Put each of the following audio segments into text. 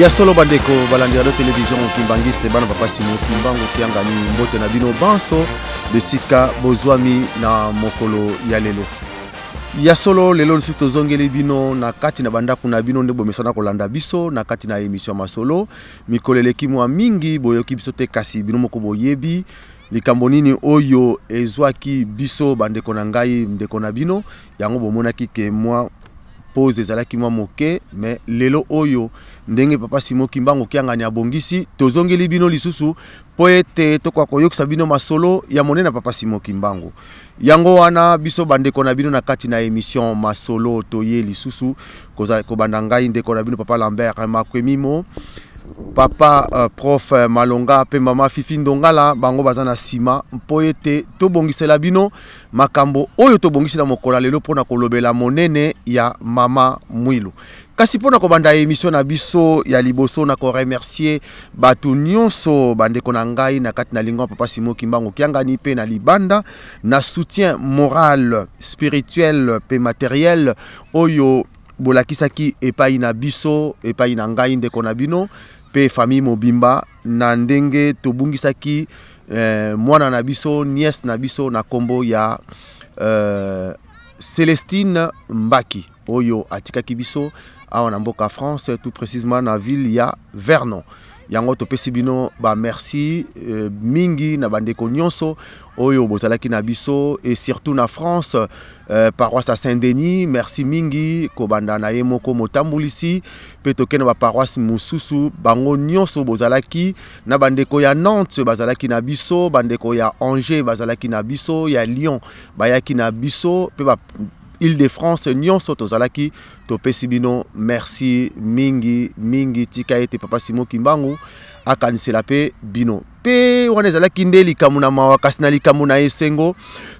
Ya solo, bandeko balandi radio télévision Kimbanguiste, bana papa Simon Kimbangu Kiangani, mbote na bino banso besika bozwami na mokolo ya lelo. Ya solo, lelo lisusu tozongeli bino na kati na bandako na bino nde bomesana kolanda biso na kati na émission ya masolo. Mikolo eleki mwa mingi boyoki biso te, kasi bino moko boyebi likambo nini oyo ezwaki biso. Bandeko na ngai, ndeko na bino, yango bomonaki ke mwa pause ezalaki mwa moke, mais lelo oyo, ndenge papa Simon Kimbangu Kiangani abongisi, tozongeli bino lisusu mpo ete tokoka koyokisa bino masolo ya monene ya papa Simon Kimbangu. Yango wana biso bandeko na bino na kati na émission masolo toye lisusu kobanda ngai ndeko na bino papa Lambert Makwemimo, papa prof Malonga mpe mama Fifi Ndongala, bango baza na nsima mpo ete tobongisela bino makambo oyo tobongisi na mokolo ya lelo mpona kolobela monene ya mama Mwilu. Kasi mpona kobanda émission na biso ya liboso, na koremercier bato nyonso, bandeko na ngai na kati na lingomba papa Simon Kimbangu Kiangani mpe na libanda, na soutien moral, spirituel mpe matériel oyo bolakisaki epai na biso, epai na ngai ndeko na bino mpe famille mobimba, na ndenge tobungisaki mwana na biso, nièce na biso na nkombo ya Celestine Mbaki, oyo atikaki biso awa na mboka France, tout précisément na ville ya Vernon. Yango topesi bino bamerci mingi na bandeko nyonso oyo bozalaki na biso, et surtout na France, paroisse ya Saint-Denis. Merci mingi, kobanda na ye moko motambulisi mpe tokende baparoisse mosusu, bango nyonso bozalaki na bandeko ya Nantes bazalaki na biso, bandeko ya Angers bazalaki na biso, ya Lyon bayaki na biso, mpe ba Île-de-France nyonso tozalaki. Topesi bino merci mingi mingi. Tika ete papa Simon Kimbangu akanisela mpe bino. Mpe wana ezalaki nde likambo na mawa, kasi na likambo na esengo,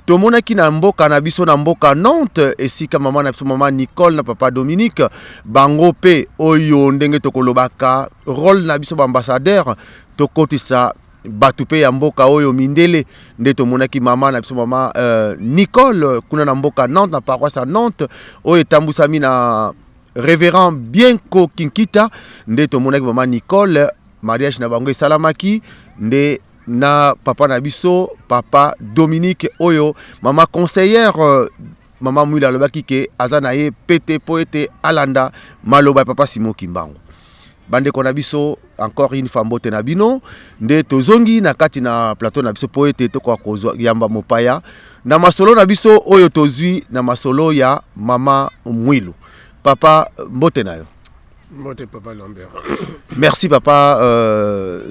tomonaki na mboka na biso, na mboka Nantes, esika mama na biso, mama Nicole na papa Dominique, bango mpe oyo ndenge tokolobaka rôle na biso baambassadeur, tokotisa bato mpe ya mboka oyo mindele. Nde tomonaki mama na biso, mama Nicole, kuna na mboka Nantes, na paroisse ya Nantes oyo etambwisami na révérend Bienko Kinkita. Nde tomonaki mama Nicole, mariage na bango esalamaki nde na papa na biso, papa Dominique, oyo mama conseillère mama Mwila alobaki ke aza na ye pete mpo ete alanda maloba ya papa Simon Kimbangu. Bandeko na biso, encore une fois mbote na bino. Nde tozongi na kati na plateau na biso mpo ete tokoka kozwa yamba mopaya na masolo na biso oyo tozwi na masolo ya mama Mwilu. Papa, mbote na yo. Mbote, papa Lambert. Merci, papa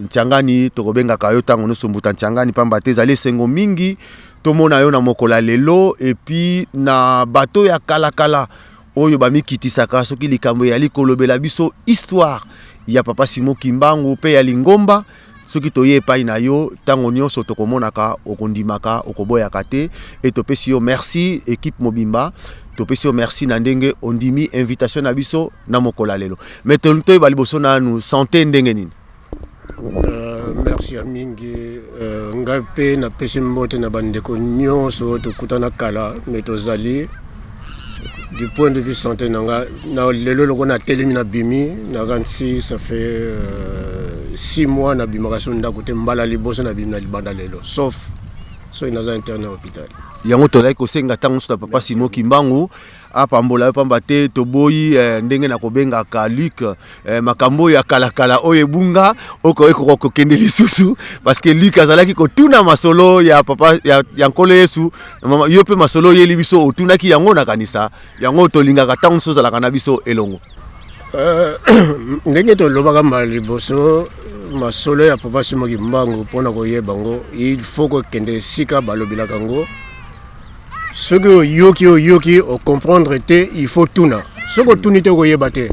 Ntiangani. Tokobengaka yo ntango nyonso mbuta Ntiangani, pamba te ezali esengo mingi tomona yo na mokolo ya lelo. Et puis na bato ya kalakala oyo bamikitisaka soki likambo eyali kolobela biso histoire ya papa Simon Kimbangu mpe ya lingomba, soki toye epai na yo ntango nyonso, tokomonaka okondimaka, okoboyaka te. E topesi yo merci, équipe mobimba topesi yo merci na ndenge ondimi invitation na biso na mokolo ya lelo. Mais toyeba liboso nanu, santé ndenge nini? Merci ya mingi. Ngai mpe napesi mbote na bandeko nyonso oyo tokutana kala. Me tozali, du point de vue santé na nga na lelo, loko natelemi, nabimi, nakanisi ça fait 6 mois nabimaka so ndako te. Mbala liboso nabimi na libanda lelo, sauf soki naza interne na hôpital. Yango tozalaki kosenga ntango nyonso na papa Simon Kimbangu apambola yo, pamba te toboyi ndenge na kobengaka Luc makambo oyo ya kalakala oyo ebunga, okoki kokende lisusu, parce que Luc azalaki kotuna masolo ya papa ya Nkolo Yesu. Yo mpe masolo oyeli biso, otunaki yango. Nakanisa yango tolingaka ntango nyonso ozalaka na biso elongo. Ndenge tolobaka mbala liboso, masolo ya papa Simon Kimbangu, mpona koyeba yango, il faut kokende esika balobelaka yango. Soki oyoki, oyoki, ocomprendre te, il faut tuna. Soki otuni te, okoyeba te.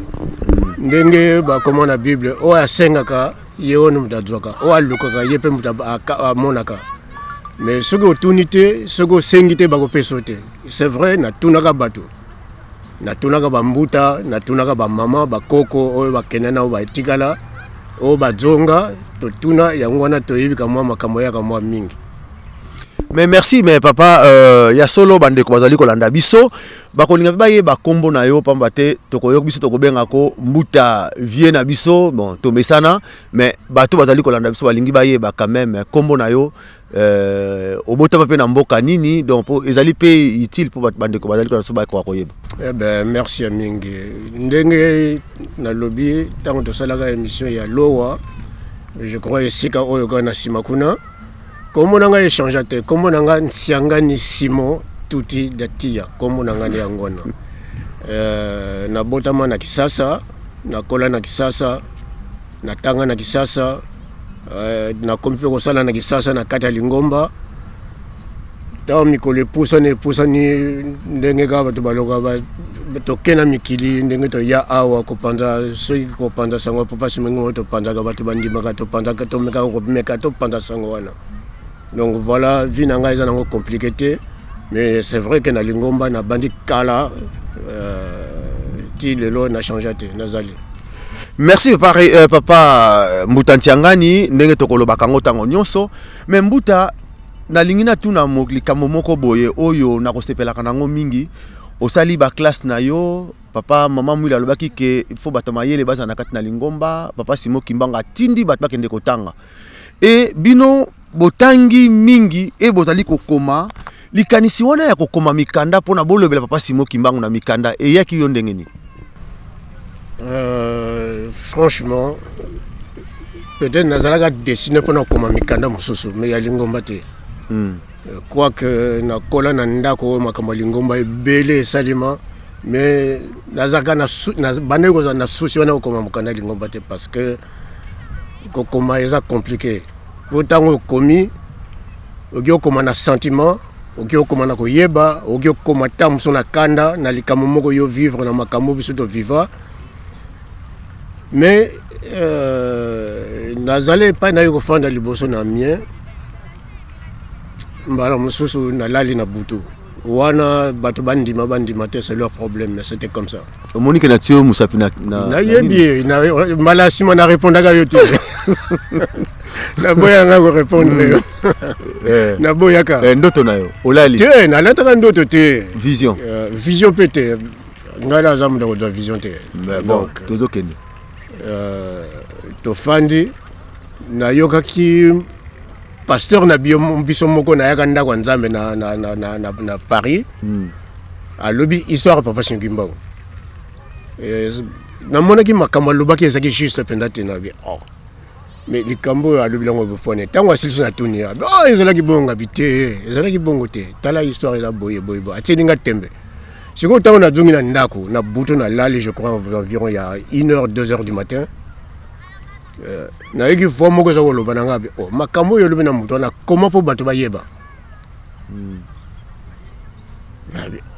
Ndenge bakoma na Bible, oyo asengaka, ye oyo moto azwaka, oyo alukaka, ye mpe moto amonaka. Mais soki otuni te, soki osengi te, bakopesa te. C'est vrai, natunaka bato, natunaka bambuta, natunaka bamama, bakoko oyo bakenda na oyo batikala, oyo bazonga, totuna. Yango wana toyebi kamwa makambo yaka mwa mingi. Mais merci, mais papa, ya solo, bandeko bazali kolanda biso, bakolinga mpe bayeba nkombo na yo, pamba te tokoyoka biso tokobengako Mbuta, vie na biso. Bon, tomesana, mais bato bazali kolanda biso balingi bayeba quand même nkombo na yo, obotama mpe na mboka nini. Donc po ezali mpe utile mpo bandeko bazali kolanda biso bakoka koyeba. Eh ben, merci ya mingi. Ndenge nalobi ntango tosalaka émission ya lowa, je crois esika oyo kaka na nsima kuna, kombo na ngai échange te. Kombo na ngai Nsiangani Simon Tuti Datia. Kombo na ngai nde yango wana. Nabotama na Kisasa, nakola na Kisasa, natanga na Kisasa, nakomi mpe kosala na Kisasa na kati ya lingomba. Ntango mikolo epusani epusani, ndenge kaka bato baloka, toke na mikili, ndenge toya awa kopanza, soki kopanza sango Papa Simon oyo topanzaka, bato bandimaka, topanzaka, tomekaka komeka topanza sango wana. Donc voilà, vie na ngai eza nango compliqué te, mais c'est vrai que na lingomba nabandi kala, ti lelo na change te, nazali. Merci papa, papa Mbuta Ntiangani, ndenge tokolobaka yango ntango nyonso. Mais Mbuta, nalingi natuna likambo moko boye oyo nakosepelaka nango mingi. Osali baclasse na yo, papa, mama Mwila alobaki ke faut bato mayele bazala na kati na lingomba. Papa Simo Kimbangu atindi bato bakende kotanga e bino botangi mingi e bozali kokoma. Likanisi wana ya kokoma mikanda mpona bolobela papa Simo Kimbangu na mikanda eyaki yo ndenge nini? Franchement, peut-être nazalaka destiné mpona kokoma mikanda mosusu, mais ya lingomba te. Quoique nakola na ndako oyo makambo ya lingomba ebele esalima, mais nazalaka bandaki kozala na souci wana kokoma mokanda ya lingomba te, parce que kokoma eza compliqué, po ntango okomi, okoki okoma na sentiment, okoki okoma na koyeba, okoki okoma ta mosusu na kanda na likambo moko yo vivre na makambo biso toviva. Mais nazali epai naye kofanda liboso na mien, mbala mosusu nalali na butu wana, bato bandima bandima te, c'est leur problème, mais c'était comme ça. Omoni ke natie yo mosapi na Nayebi, mbala ya nsima narépondaka yo te, naboyanga korépondre yo. Naboyaka. Ndoto na yo, olali? Te, nalataka ndoto te. Vision? Vision mpe te, ngai naza moto kozwa vision te. Bon, tozokende. Tofandi, nayokaki pasteur na biso moko nayaka ndako ya Nzambe na Paris. Alobi histoire papa Simon Kimbangu. Namonaki makambo alobaki ezalaki juste mpenza te. Nabi, oh. Mais likambo oyo alobi lango bopone, ntango asilisi, natuni ye: oh, ezalaki bongo? Abi te, ezalaki bongo te, tala histoire eza boye boye boye. Atieli nga tembe. Sikoyo ntango nazongi na ndako na butu, nalali, je crois environ ya 1 heure, 2 heures du matin, nayoki voix moko eza koloba na nga: oh, makambo oyo olobi na moto wana, koma mpo bato bayeba.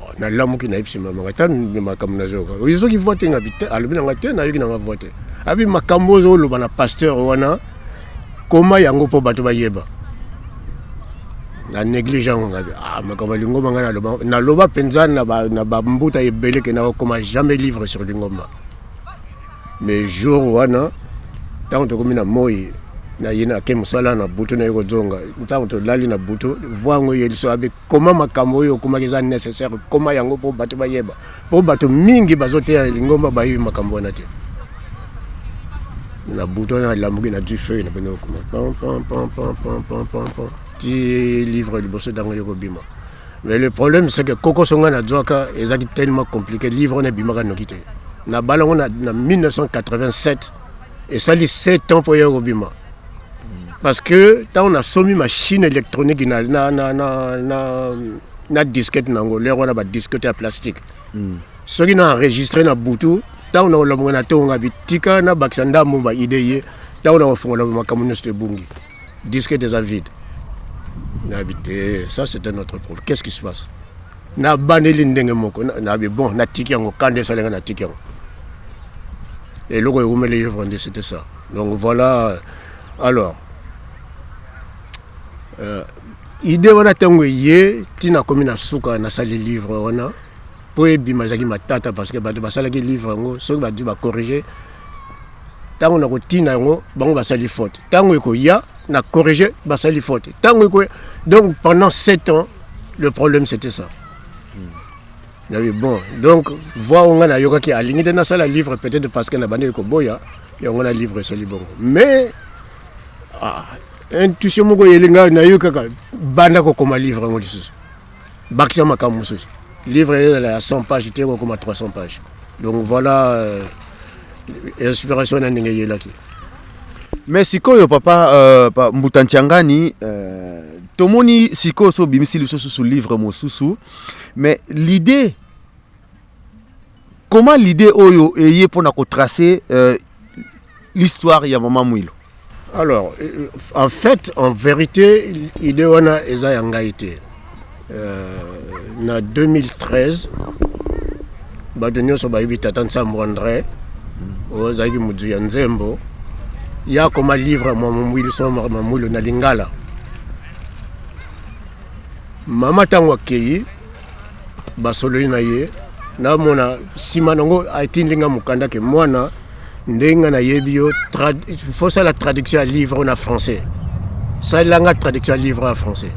Oh, nalamuki, nayebisi mama nga ta makambo nazoyoka, ozoki voix te? Ngabi te. Alobi na nga te, nayoki nanga voix te. Abi makambo oyo ozoloba na pasteur wana, koma yango mpo bato bayeba. Na néglige yango. Ngabi, ah, makambo ya lingomba, ngai naloba, naloba mpenza na bambuta ebele ke nakokoma jamais livre sur lingomba. Mais jour wana, ntango tokomi na moi, naye nake mosala na butu, naye kozonga, ntango tolali na butu, voix yango eyeliso abe: koma makambo oyo okomaki, eza nécessaire, koma yango mpo bato bayeba, mpo bato mingi bazoteya na lingomba bayebi makambo wana te. Na butu wana nalamuki, na du feuille, na bandi kokoma pam pam pam pam pam pam pam pam ti livre liboso ntango ye kobima. Mais le problème, c'est que kokoso ngai nazwaka ezalaki tellement compliqué, livre wana ebimaka noki te. Nabala yango na 1987, esali 7 ans mpo ye kobima, parce que ntango nasomi machine électronique na disquette nango, l'heure wana badisquette ya plastique, soki na enregistre na butu, ntango nakolamuka na ntongo, ngabi tika nabakisa ndambo baide ye, ntango nakofongola, makambo nyonso ebungi, disquette eza vide. Nabi te, ça c'est un autre problème, qu'est-ce qui se passe? Nabandeli ndenge moko, nabi bon, natiki yango, kanda esalenga, natiki yango. Eloko ewumeli livre nde c'était ça. Donc voilà. Alors idée wana, ntango eye ntina komi na suka, nasali livre wana mpo ebima, ezalaki matata, parce que bato basalaki livre yango, soki badi bacorrige, ntango na kotina yango, bango basali faute, ntango ekoya na corrige, basali faute, ntango ekoya. Donc pendant 7 ans, le problème, c'était ça. Nabi bon, donc voix oyo ngai nayokaki, alingi te nasala livre, peut-être parce que na bandeki koboya yango na livre esali bongo. Mais ah, intuition moko eyeli ngai, nayokaka banda kokoma livre yango lisusu, bakisa makambo mosusu. Livre ezala ya 100 page te, kokoma 300 page. Donc voilà, inspiration na ndenge eyelaki. Mais sikoyo, papa Mbuta Ntiangani, tomoni sikoyo so obimisi lisusu livre mosusu. Mais l'idée, comment l'idée oyo eye mpona kotracer l'histoire ya mama Mwilu? Alors, en fait, en vérité, idée wana eza ya ngai te. Na 2013, bato nyonso bayebi tata Nsambo André, oyo azalaki motu ya nzembo, ye akoma livre Mama Mwilu, so Mama Mwilu na lingala. Mama ntango akei, basololi na ye, namona nsima nango atindi nga mokanda ke mwana, ndenge nga nayebi yo, faut sala traduction ya livre na français, salelanga traduction ya livre ya français.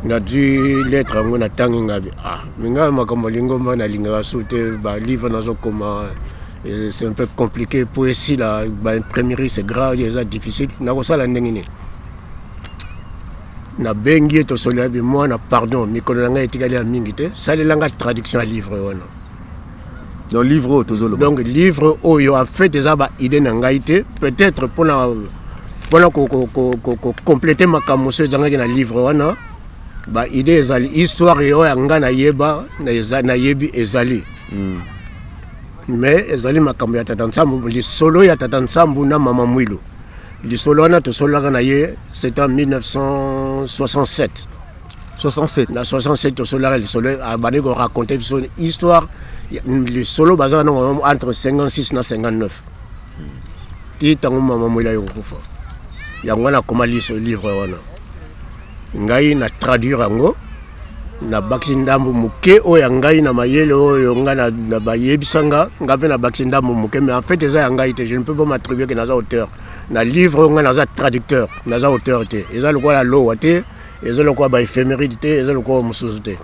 Nazwi lettre yango, natangi, ngabi ah, minga makambo lingomba nalingaka su te, balivre nazokoma, c'est un peu compliqué po esila baimprimerie, c'est grave, eza difficile, nakosala ndenge nini? Nabengi ye, tosolola bi mwana, pardon, mikolo na ngai etikali ya mingi te, salelanga traduction ya livre wana. Donc livre oyo tozoloba? Donc livre oyo, en fait, eza baidée na ngai te, peut-être mpona kocompléter makambo mosusu ezangaki na livre wana. Baidée ezali histoire oyo ya ngai nayeba, nayebi ezali, mais ezali makambo ya tata Nsambu, lisolo ya tata Nsambu na mama Mwilu. Lisolo wana tosololaka na ye, c'est en 1967. 67? Na 67 tosololaka lisolo, abandi koraconter biso histoire, lisolo bazalaka nango entre 56 na 59 ti ntango mama Mwilu aye kokufa. Yango wana akoma liso livre wana, ngai na traduire yango, nabakisi ndambo moke oyo ya ngai na mayele oyo ngai na bayebisa nga, nga mpe nabakisi ndambo moke. Mais en fait, eza ya ngai te, je ne peux pas m'attribuer que naza auteur na livre oyo. Ngai naza traducteur, naza auteur te. Eza lokola lowa te, eza lokola baéphéméride te, eza lokola mosusu te.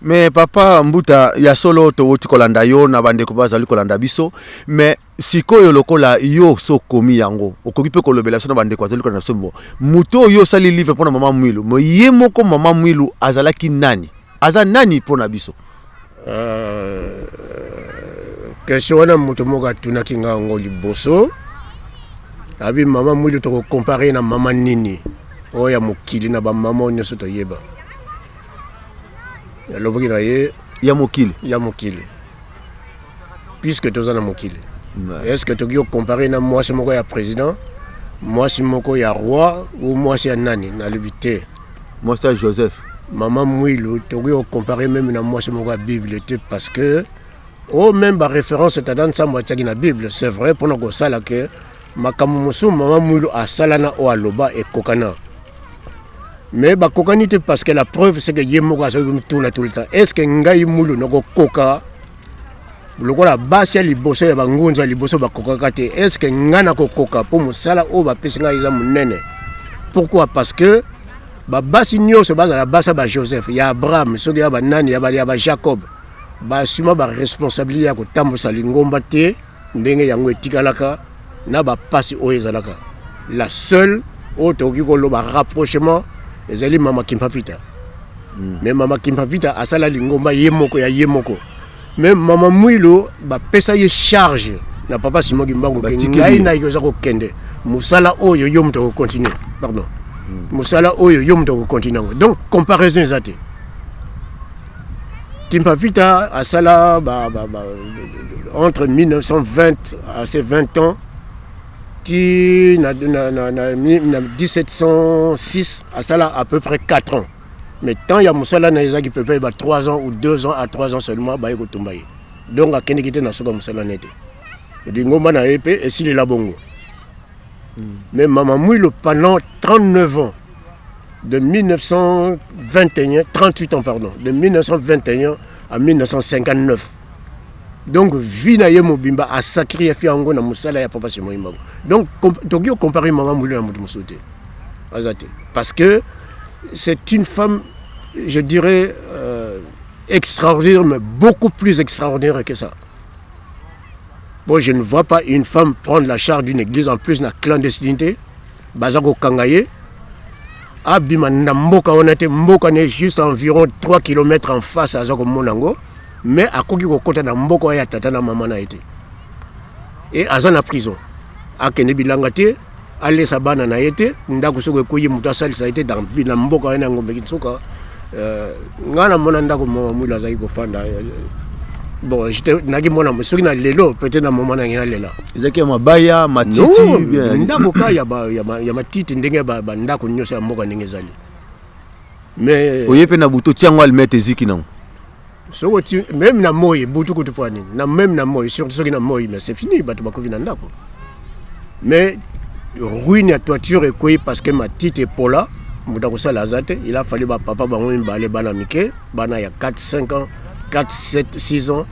Mais papa Mbuta, ya solo towuti kolanda yo na bandeko bazali kolanda biso. Mais sikoyo, lokola yo so okomi yango, okoki mpe kolobela biso na bandeko bazali kolanda biso, bo moto oyo osali livre mpona mama Mwilu, mo ye moko mama Mwilu azalaki nani, aza nani mpona biso? Question wana, moto moko atunaki nga yango liboso, abi mama Mwilu tokocomparer na mama nini oyo ya mokili, na bamama oyo nyonso toyeba? Alobaki na ye ya mokili. Ya mokili, puisque toza na mokili, est ce que tokoki kocomparer na mwasi moko ya président, mwasi moko ya roi ou mwasi ya nani? Nalobi te. Mwasi ya Joseph. Mama Mwilu, tokoki kocomparer même na mwasi moko ya Bible te, parce que oyo même baréférence tata Nsambo atiaki na Bible, c'est vrai, mpona kosala ke makambo mosusu mama Mwilu asala na oyo aloba ekokana, mais bakokani te, parce que la preuve, c'est que ye moko azalaki mituna tout le temps: est ce que ngai Mwilu nakokoka lokola basi ya liboso ya bangunza ya liboso bakokaka te? Est ce que ngai nakokoka mpo mosala oyo bapesi ngai eza monene? Pourquoi? Parce que babasi nyonso bazala basi ya baJoseph, ya Abraham, soki ya banani, ya baJacob, basuma baresponsabilité ya kotambusa lingomba te ndenge yango etikalaka na bapasi oyo ezalaka. La seule oyo tokoki koloba rapprochement ezali mama Kimpavita. Mais mama Kimpavita asala lingomba ye moko, ya ye moko. Mais mama Mwilu, bapesa ye charge na papa Simon Kimbangu ke ngai na ye oza kokende mosala oyo, yo moto akocontinue, pardon, mosala oyo yo moto akocontinue yango. Donc comparaison eza te. Kimpavita asala ba entre 1920 à ses 20 ans ti na 1706, asala à peu près 4 ans. Mais temps ya mosala na ye ezalaki peut-être ba 3 ans ou 2 ans à 3 ans seulement, baye kotumba ye. Donc akendeki te na suka mosala na ye te, lingomba na ye mpe esilela bongo. Mais mama Mwilu, pendant 39 ans, de 1921, 38 ans, pardon, de 1921 à 1959, donc vie na ye mobimba asacrifier yango na mosala ya papa Simon Kimbangu. Donc tokoki kocomparer mama Mwilu na moto mosusu te. Aza te, parce que c'est une femme, je dirais, extraordinaire, mais beaucoup plus extraordinaire que ça. Bon, je ne vois pas une femme prendre la charge d'une église, en plus na clandestinité, baza kokanga ye, abima na mboka wana te. Mboka ne juste environ 3 km en face, aza komona yango, mais akoki kokɔta na mboka oyo ya tata na mama na ye te. E aza na prison, akende bilanga te, alesa bana na ye te, ndako soki ekoyi, moto asalisa ye te dans ville na mboka wana ya Ngombe Kinsuka. Ngai namona ndako mama Mwilo azalaki kofanda. Bon, naki mona soki na lelo, peut-être na moma nangi nalela. Ezalaki ya mabaya, matiti? Ndako ka ya matiti, ndenge bandako nyonso ya mboka ndenge ezali, mais oye mpe na butu, otia yango allumette, eziki nango? Soki même na moi, butu kutu, mpo nini na même na moi, surtout soki na moi, mais c'est fini, bato bakoki na ndako. Mais ruine ya toiture ekwei parce que matiti epola, moto akosala aza te. Il a fallu bapapa bango mibale, bana mike, bana ya 4 5 ans, 4 7 6 ans,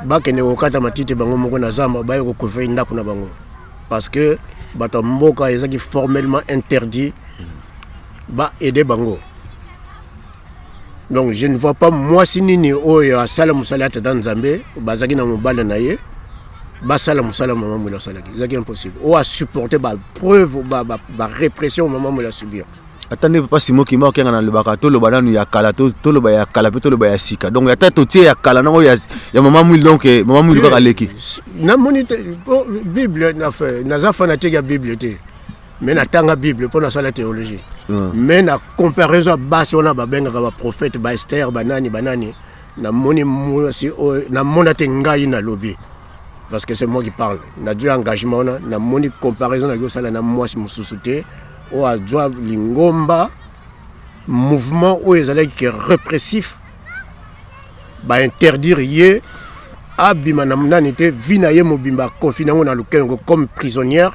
bakende kokata matiti bango moko na zamba, baye kocouvrir ndako na bango, parce que bato ya mboka ezalaki formellement interdit baaider bango. Donc je ne vois pas mwasi nini oyo asala mosala ya tata Nzambe, bazalaki na mobali na ye, basala mosala mama Mwilo asalaki. Ezalaki impossible. Oyo asupporte baépreuve, barépression mama Mwilo asubir. Ata nde papa Simon Kimbangu okenga, nalobaka, toloba nanu ya kala, toloba ya kala mpe toloba ya sika. Donc ata totie ya kala nango ya mama Mwili, donc mama Mwili kaka leki. Namoni te Bible, naza fanatique ya Bible te, mais natanga Bible mpo nasala théologie. Mais na comparaison ya basi wana babengaka baprophète, baEsther, banani banani, namoni mwasi oyo namona te. Ngai nalobi parce que c'est moi qui parle, nazwi engagement wana. Namoni comparaison naki osala na mwasi mosusu te oyo azwa lingomba, mouvement oyo ezalaki ke répressif, bainterdire ye abima na nani te, vie na ye mobimba aconfiner yango na Lukengo comme prisonnière,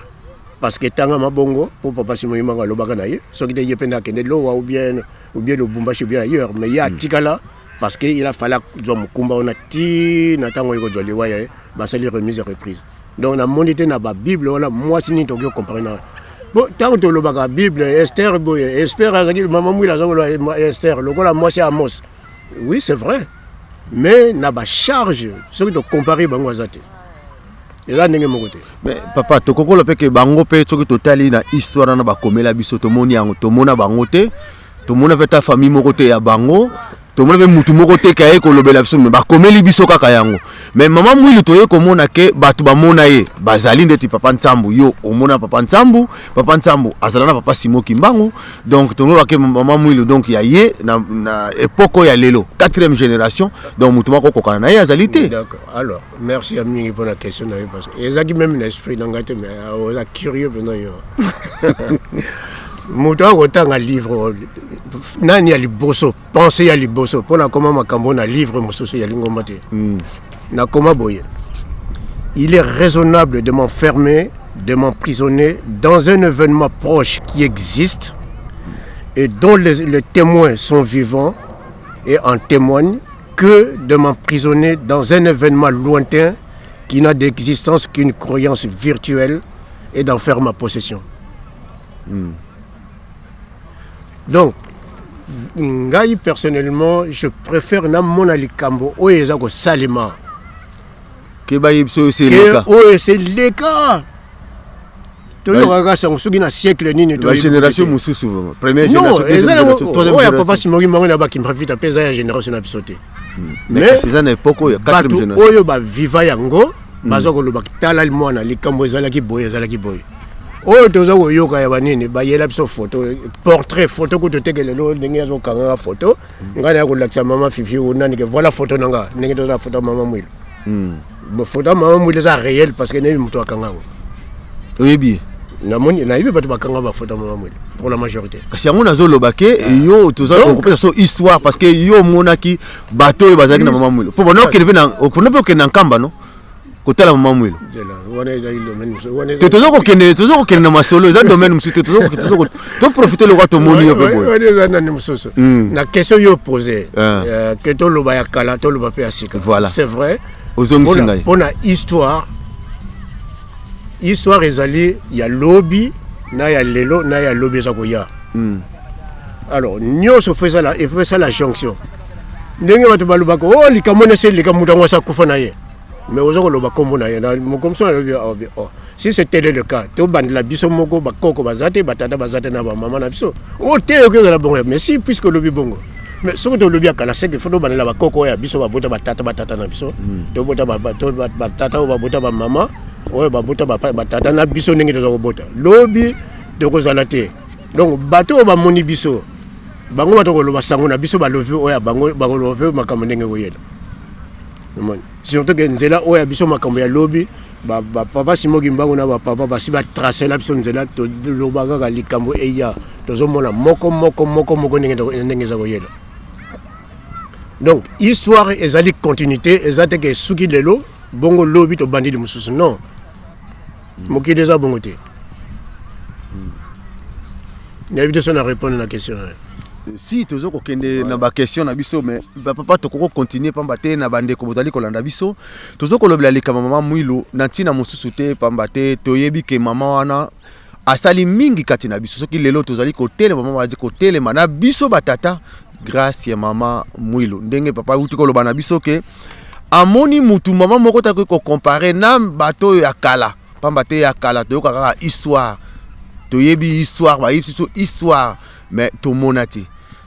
parce que etangama bongo mpo papa Simon Kimbangu alobaka na ye soki te ye mpe nde akende Lowa ou bien Lubumbashi ou bien ailleurs, mais ye atikala parce que il a fallu azwa mokumba wana ti na ntango oyo kozwa liwa ya ye, basali remise et reprise. Donc namoni te na babible wana mwasi nini tokoki kocomparer na. Bon, ntango tolobaka Bible, Ester boye, Ester azalaki, mama Mwila aza koloba Ester lokola mwasi ya Amos. Oui, c'est vrai, mais na bacharge, soki tocomparer bango, aza te, eza ndenge moko te. Mais papa, tokokola mpe ke bango mpe, soki totali na histoire wana bakomela biso, tomoni yango, tomona bango te, tomona mpe ta famille moko te ya bango, tomona mpe mutu moko te kaye kolobela biso, mais bakomeli biso kaka yango. Mais mama Mwilu, toye komona ke bato bamona ye bazali ndeti papa Nsambu. Yo omona papa Nsambu, papa Nsambu azala na papa Simon Kimbangu. Donc tomona ke mama Mwilu, donc ya ye na époque oyo ya lelo, quatrième génération, donc mutu moko okokana na ye azali te. D'accord, alors merci ya mingi mpona question na yo, parce que ezalaki même na esprit na ngai te, mais oza curieux mpenza yo. Moto akotanga livre nani ya liboso, pensée ya liboso mpo nakoma makambo na livre mosusu ya lingomba te. Nakoma boye: il est raisonnable de m'enfermer, de m'emprisonner dans un événement proche qui existe et dont les témoins sont vivants et en témoignent, que de m'emprisonner dans un événement lointain qui n'a d'existence qu'une croyance virtuelle et d'en faire ma possession. Donc ngai personnellement, je préfère namona likambo oyo eza kosalema ke bayebi biso oyo eseleka. Oyo eseleka, toyokaka sango soki na siècle nini. Génération mosusu, première génération. Oyo ya papa Simon Kimbangu na baKimpa Vita mpe eza ya génération na biso te. Mais eza na époque oyo. Bato oyo baviva yango baza koloba: tala mwana, likambo ezalaki boye, ezalaki boye. Oyo toza koyoka ya banini, bayela biso photo, portrait, photo kutu teke lelo ndenge azokangaka photo. Ngai naya kolakisa mama Fifi nani ke voilà photo na nga, ndenge toza na photo ya mama Mwilo. Photo ya mama Mwilo eza réel parce que nayebi moto akanga yango. Oyebi? Namoni, nayebi bato bakanga bafoto ya mama Mwilo pour la majorité. Kasi yango nazoloba ke yo toza kopesa so histoire, parce que yo omonaki bato oyo bazalaki na mama Mwilo, mpo bona okende mpe mpe okende na Nkamba no kotala mama Mwilo te. Toza kokende na masolo, eza domaine mosusu te. Toprofite lokwa tomoni yo mpe boye. Wana eza nani mosusu. Na question yo pose ke toloba ya kala, toloba mpe ya sika. Voilà. C'est vrai. Ozongisi ngai. Mpona histoire, histoire ezali ya lobi. Na ya lelo na ya lobi eza koya. Alors nyonso faut ezala, il faut esala jonction. Ndenge bato balobaka o oh, likambo nese eleka, moto yango asa kufa na ye, mais oza koloba nkombo na ye na mokomso alobi oh, si c'est tel est le cas, tobandela biso moko, bakoko baza te, batata baza te na bamama na biso o te, oki ozala bongo. Mais si, puisque olobi bongo, mais soki tolobi ya kala, seke faut tobandela bakoko oyo ya biso babota batata, batata na biso, tobota batata oyo babota bamama oyo babota batata na biso. Ndenge toza kobota lobi, tokozala te. Donc bato oyo bamoni biso, bango bato koloba sango na biso, balobi oyo ya bango, bakoloba mpe makambo ndenge koyela. Omoni, surtout ke nzela oyo ya biso, makambo ya lobi, bapapa Simon Kimbangu na bapapa basi batracela biso nzela. Toloba kaka likambo eya, tozomona moko moko moko moko ndenge eza koyela. Donc histoire ezali continuité, eza te ke soki lelo bongo, lobi tobandeli mosusu. Non, mokili eza bongo te. Nayebi te so na répondre na question na yo. Si toza kokende na baquestion na biso, mais bapapa, tokoki kocontinue pamba te na bandeko bozali kolanda biso. Toza kolobela likambo mama Mwilu na ntina mosusu te, pamba te toyebi ke mama wana asali mingi kati na biso. Soki lelo tozali kotelema, mama azali kotelema na biso batata, grâce ya mama Mwilu. Ndenge papa auti koloba na biso ke amoni mutu mama moko takoki kocomparer na bato oyo ya kala, pamba te ya kala toyoka kaka histoire, toyebi histoire, bayebi biso histoire, mais tomona te.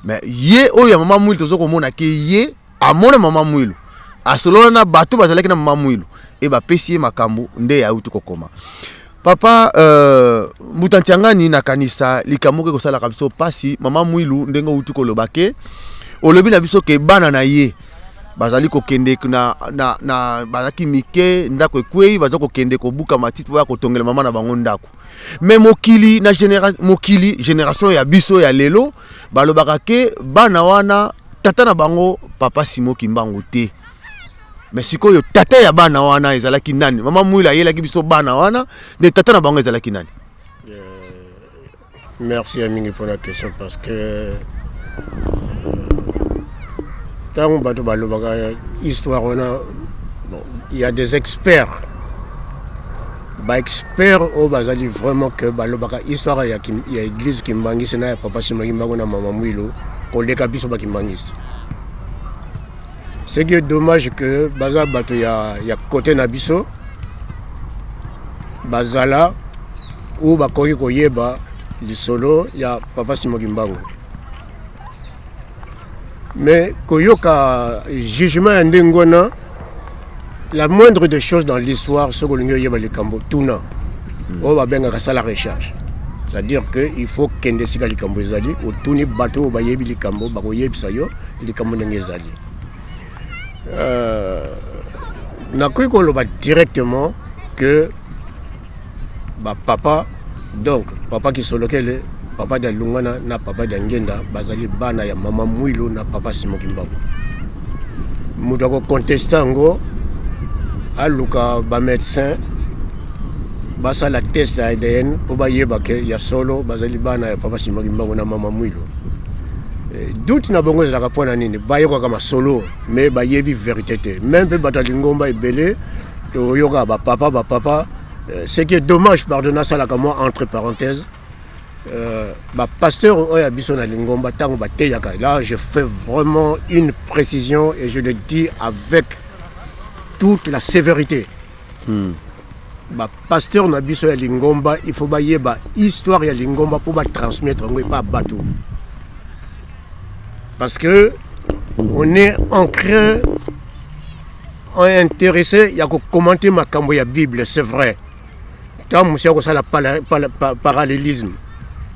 Mais ye oyo ya mama Mwilu, toza komona ke ye amona mama Mwilu, asolola na bato bazalaki na mama Mwilu e bapesi ye makambo nde auti kokoma. Papa Mbuta Ntiangani, nakanisa likambo moko ekosalaka biso mpasi. Mama Mwilu, ndenge outi koloba ke olobi na biso ke bana na ye bazali kokende na bazalaki mike, ndako ekwei, baza kokende kobuka matiti mpo ya kotongela mama na bango ndako. Mais mokili na mokili, génération ya biso ya lelo, balobaka ke bana wana, tata na bango papa Simon Kimbangu te. Mais sikoyo tata ya bana wana ezalaki nani? Mama Mwilu ayelaki biso bana wana nde tata na bango ezalaki nani? Merci ya mingi mpona question, parce que ntango bato balobaka histoire wana, bon, il y a des experts, baexpert oyo bazali vraiment ke balobaka histoire ya église kimbangiste na ya papa Simon Kimbangu na mama Mwilu koleka biso bakimbangiste. Ce qui est dommage, que baza bato ya côté na biso, bazala oyo bakoki koyeba lisolo ya papa Simon Kimbangu, mais koyoka jugement ya ndenge wana, la moindre des choses dans l'histoire, soki olingi oyeba likambo, tuna oyo babengaka sala recherche, c'est-à-dire que il faut kende esika likambo ezali, otuni bato oyo bayebi likambo, bakoyebisa yo likambo ndenge ezali. Nakoki koloba directement que bapapa, donc papa Kisolokele, papa dia Lungana na papa dia Ngenda, bazali bana ya mama Mwilu na papa Simon Kimbangu. Moto akoconteste yango, aluka bamédecin basala test ya ADN mpo bayeba ke ya solo bazali bana ya papa Simon Kimbangu na mama Mwilu. Doute na bango ezalaka mpo na nini? Bayokaka masolo, mais bayebi vérité te. Même mpe bato ya lingomba ebele, toyoka bapapa, bapapa. Ce qui est dommage, pardon, nasalaka mwa entre parenthèse, bapasteur oyo ya biso na lingomba, ntango bateyaka, là je fais vraiment une précision et je le dis avec toute la sévérité. Bapasteur na biso ya lingomba, il faut bayeba histoire ya lingomba mpo batransmettre yango epa bato, parce que on est enclin, intéressé ya kocommenter makambo ya Bible. C'est vrai, ntango mosu ya kosala parallélisme,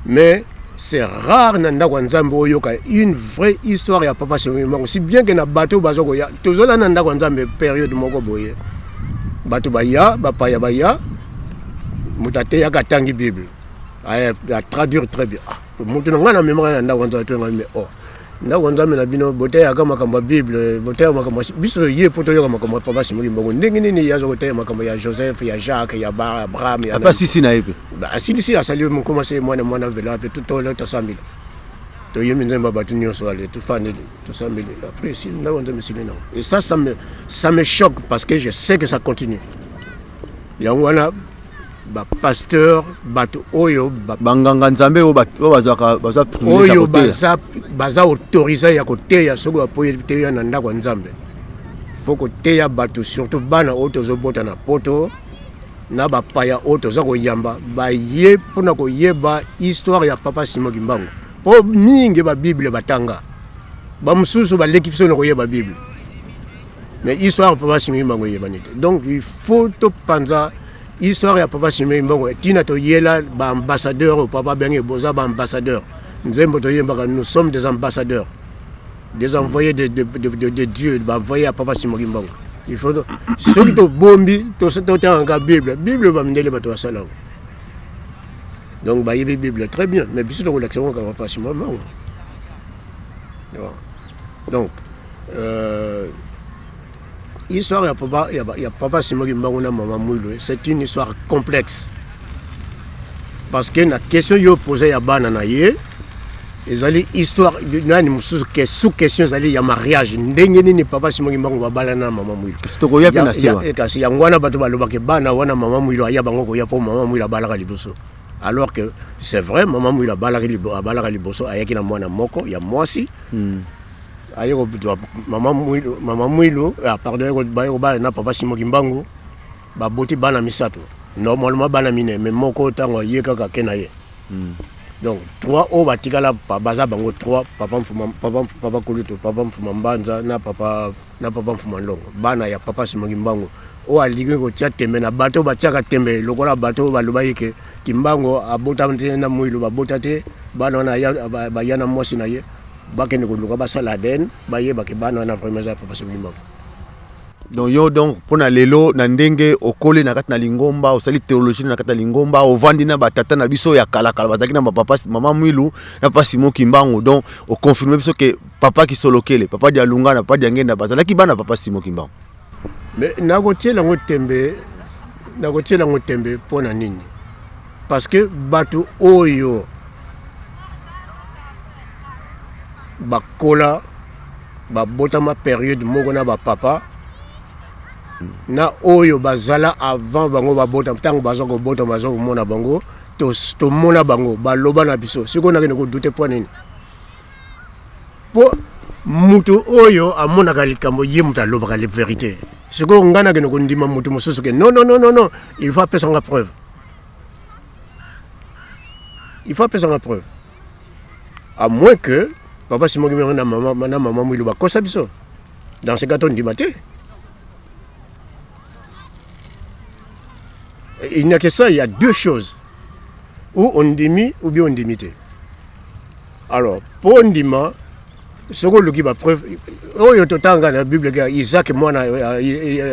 mais c'est rare na ndako ya Nzambe oyoka une vraie histoire ya papa Simon Kimbangu, si bien que na bato baza koya, tozola na ndako ya Nzambe période moko boye, bato baya, bapaya baya, moto ateyaka, atangi Bible, atraduire très bien. Ah, moto na ngai namemaka na ndako ya Nzambe toyenga, mais oh, ndako ya Nzambe na bino boteyaka makambo ya Bible, boteyaka makambo, biso ye mpo toyoka makambo ya papa Simon Kimbangu. Ndenge nini ye aza koteya makambo ya Joseph, ya Jacques, ya Abraham? Ya asilisi na ye mpe. Asilisi, asali mokomase mwana mwana vela mpe tosambela, toyembi nzembo ya bato nyonso, ale tofandeli, tosambeli, après esili, ndako Nzambe esili nango. Et ça, ça me choque, parce que je sais que ça continue. Yango wana Ba pasteur, bato oyo banganga nzambe oyo bazwaka bazwa oyo baza baza autorisé ya koteya. Soki bapoyi teya na ndako ya Nzambe, faut koteya bato, surtout bana oyo tozobota na Poto na bapaya oyo toza koyamba, baye mpona koyeba histoire ya Papa Simon Kimbangu, mpo mingi babible batanga, bamosusu baleki biso na koyeba Bible, mais histoire ya Papa Simon Kimbangu eyebani te. Donc il faut topanza histoire ya Papa Simon Kimbangu. Ntina toyela baambassadeur oyo papa abenge boza baambassadeur, nzembo toyembaka, nous sommes des ambassadeurs, des envoyés de Dieu, baenvoyé ya Papa Simon Kimbangu. Il faut, soki tobombi, totangaka Bible, Bible bamindele bato basala yango, donc bayebi Bible très bien, mais biso tokolakisa ngo kaka Papa Simon Kimbangu. Donc histoire ya papa Simon Kimbangu na mama Mwilu, c'est une histoire complexe, parce que na question yo pose ya bana na ye, ezali histoire nani mosusu, sous question ezali ya mariage, ndenge nini Papa Simon Kimbangu babalana na mama Mwilu. Tokoya mpe na sewa. Kasi yango wana bato balobaka bana wana mama Mwilu aya bango koya mpo mama Mwilu abalaka liboso, alors que c'est vrai, mama Mwilu abalaka liboso, ayaki na mwana moko ya mwasi. Aye kozwa mama Mwilu, mama Mwilu, ah, pardon, baye kobala na Papa Simon Kimbangu, baboti bana misato, normalement bana mine, mais moko ntango aye kaka ake na ye. Donc trois oyo batikala, baza bango trois: papa Mfuma, papa Kulutu, papa Mfuma Mbanza na papa Mfuma Ndongo, bana ya Papa Simon Kimbangu. Oyo alingi kotia tembe na bato oyo batiaka tembe, lokola bato oyo balobaki ke Kimbangu abota te na Mwilu, babota te bana wana, baya na mwasi na ye, bakende koluka basala ADN, bayebake bana wana vraiment eza Papa Simon Kimbangu. Donc yo, donc mpona lelo, na ndenge okoli na kati na lingomba, osali théologie na kati na lingomba, ovandi na batata na biso ya kalakala, bazalaki na bapapa mama Mwilu na Papa Simon Kimbangu, donc oconfirme biso ke papa Kisolokele, papa Dialunga na papa Diangenda bazalaki bana Papa Simon Kimbangu? Mais nakotiela yango tembe, nakotiela yango tembe. Mpo na nini? Parce que bato oyo bakola, babotama période moko na bapapa na oyo bazala avant bango babota, ntango baza kobota, baza komona bango, tomona bango baloba na biso. Sikoyo nakende kodouter mpo nini? Mpo mutu oyo amonaka likambo, ye moto alobaka le vérité. Sikoyo ngai nakende kondima mutu mosusu ke non, non, non, non, non, il faut apesanga preuve, il faut apesanga preuve, à moins que Papa Simon Kimbangu na mama Mwilu bakosa biso. Dans ce cas tondima te. Il n'y a que ça, il y a deux choses: ou ondimi ou bien ondimi te. Alors mpo ondima, soki oluki bapreuve oyo totanga na Bible ke Isaac, mwana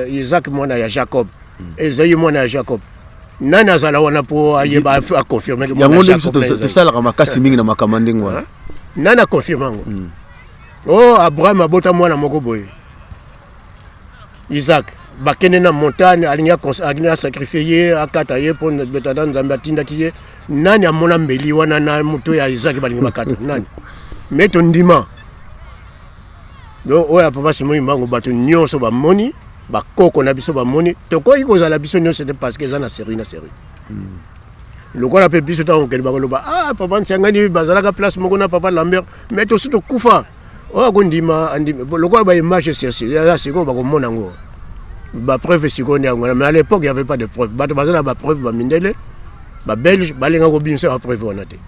Isaac, mwana ya Jacob, ezali mwana ya Jacob, nani azala wana mpo ayeba, aconfirme? Yango nde biso tosalaka makasi mingi na makambo ndenge wana. Nani aconfirme yango? O Abraham abota mwana moko boye, Isaac, bakende na montagne, alingi asacrifie ye, akata ye mpo tata Nzambe atindaki ye. Nani amona mbeli wana na moto ya Isaac balingi bakata? Nani? Me tondima. Donc oyo ya Papa Simon Kimbangu, bato nyonso bamoni, bakoko na biso bamoni, tokoki kozala biso nyonso te, parce que eza na série na série. Lokola mpe biso ntango okende, bakoloba: "Ah, papa Ntiangani bazalaka place moko na papa Lambert." Mais tosi tokufa. Oyo akondima andimi. Lokola baimage eza sikoyo, bakomona yango, bapreuve sikoyo nde yango wana. Mais à l'époque il y avait pas de preuve. Bato baza na bapreuve, bamindele, babelge balinga kobimisa bapreuve wana te.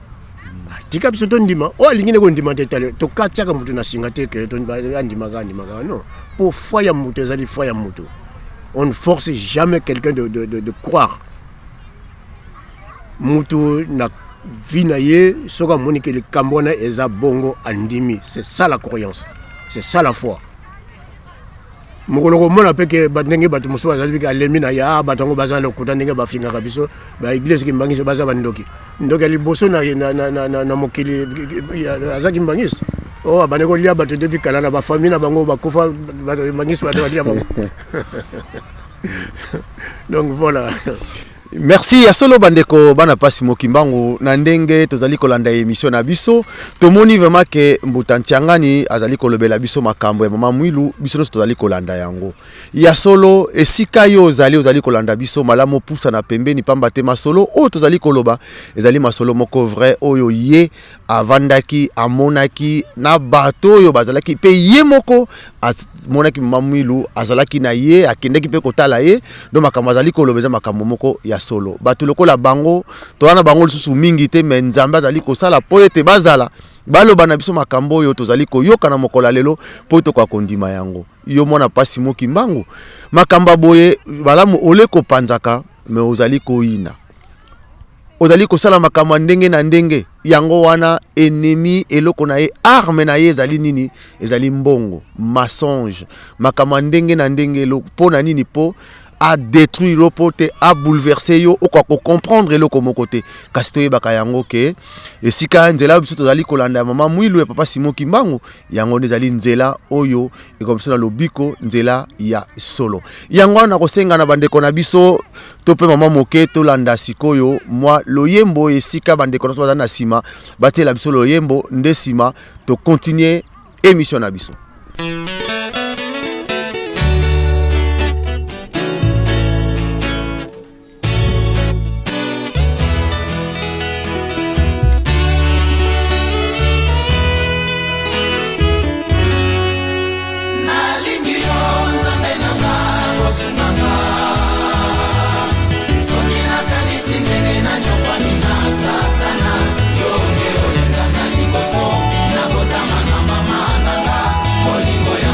Tika biso tondima. Oyo alingi nde kondima te, tale tokatiaka motu na singa te ke andimaka, andimaka, non. Po foi ya moto ezali foi ya moto. On ne force jamais quelqu'un de croire. Mutu na vie na ye, soki amoni ke likambo wana eza bongo, andimi. C'est ça la croyance, c'est ça la foi. Mokolo komona mpe ke ndenge bato mosusu bazali bike, alemi na ye: "Ah, bato yango baza lokuta, ndenge bafingaka biso baeglise kimbangisi, baza bandoki." Ndoki ya liboso na mokili aza kimbangisi oyo abandi kolia bato depuis kala na bafamille na bango bakufa, bato kimbangisi, bato balia bango. Donc voilà. Merci ya solo bandeko bana pasi mokimbangu na ndenge tozali kolanda émission na biso. Tomoni vraiment ke Mbuta Ntiangani azali kolobela biso makambo ya mama Mwilu, biso nyonso tozali kolanda yango. Ya solo esika yo ozali, ozali kolanda biso malamu, pusa na pembeni, pamba te masolo oyo tozali koloba ezali masolo moko vrai oyo ye avandaki, amonaki na bato oyo bazalaki, mpe ye moko amonaki mama Mwilu, azalaki na ye, akendaki mpe kotala ye. Donc makambo azali koloba eza makambo moko ya solo. Bato lokola bango toza na bango lisusu mingi te, me Nzambe azali kosala mpo ete bazala baloba na biso makambo oyo tozali koyoka na mokolo ya lelo, mpo tokoka kondima yango. Yo mwana pasi moki mbangu, makambo ya boye malamu ole kopanzaka, me ozali koyina, ozali kosala makambo ya ndenge na ndenge. Yango wana ennemi, eloko na ye, arme na ye ezali nini? Ezali mbongo, mensonge, makambo ya ndenge na ndenge. Mpo na nini? Mpo adétruire yo, mpo te abouleverse yo, okoka kocomprendre eloko moko te. Kasi toyebaka yango ke esika nzela biso tozali kolanda ya mama Mwilu, ya papa Simon Kimbangu, yango nde ezali nzela oyo ekomi biso na lobiko, nzela ya solo. Yango wana nakosenga na bandeko na biso to mpe mama moke, tolanda sikoyo mwa loyembo esika bandeko na biso bazali na nsima batiela biso loyembo, nde nsima tocontinue émission na biso. Nalingi yo, Nzambe na nga, kosunganga soki nakanisi ndenge nanyokwami na Satana. Yo nde olingaka liboso nabotama na mama na nga, bolingo ya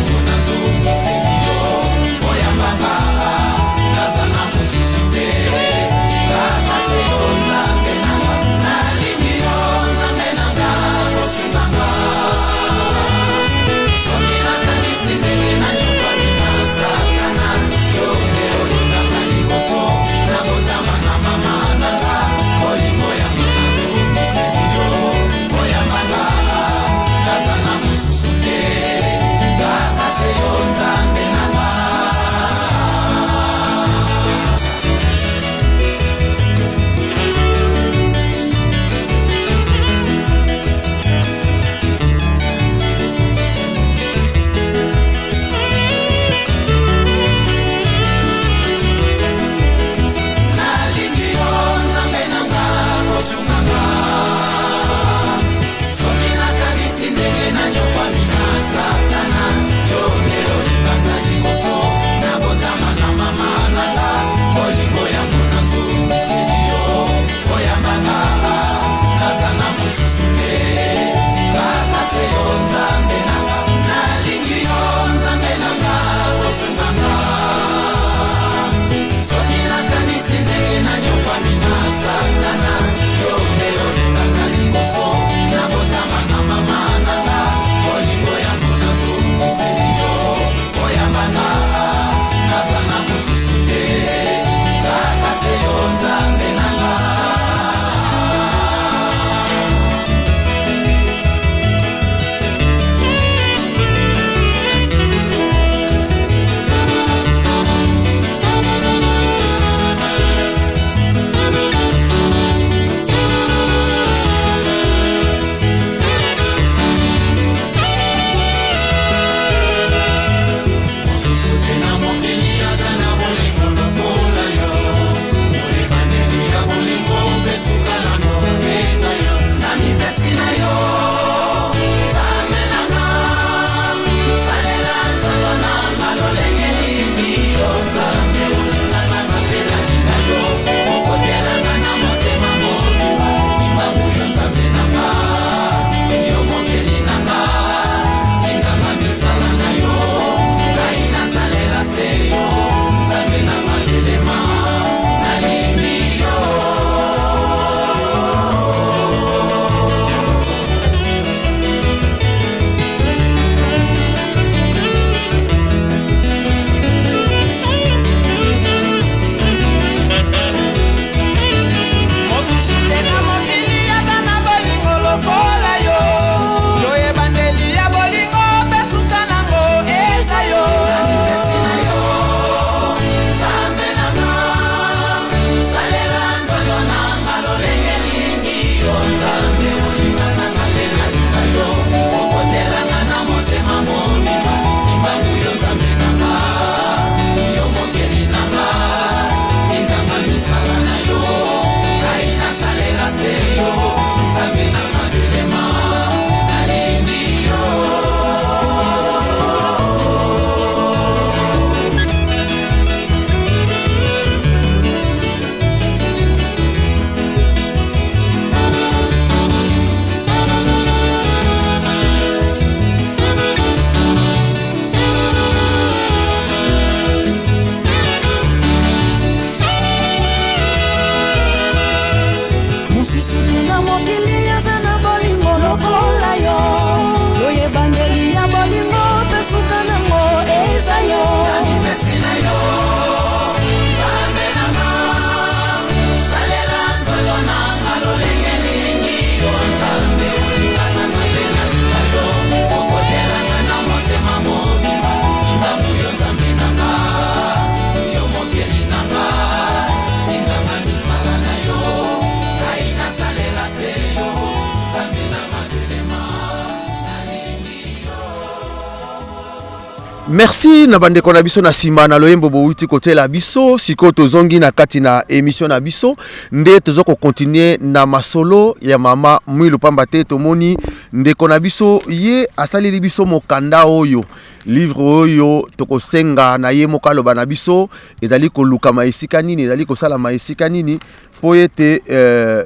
Merci na bandeko na biso na nsima na loyembo bowuti kotiela biso. Sikoyo tozongi na kati na émission na biso, nde toza kocontinuer na masolo ya mama Mwilu, pamba te tomoni ndeko na biso ye asaleli biso mokanda oyo, livre oyo tokosenga na ye moko aloba na biso ezali kolukama esika nini, ezali kosalama esika nini, mpo ete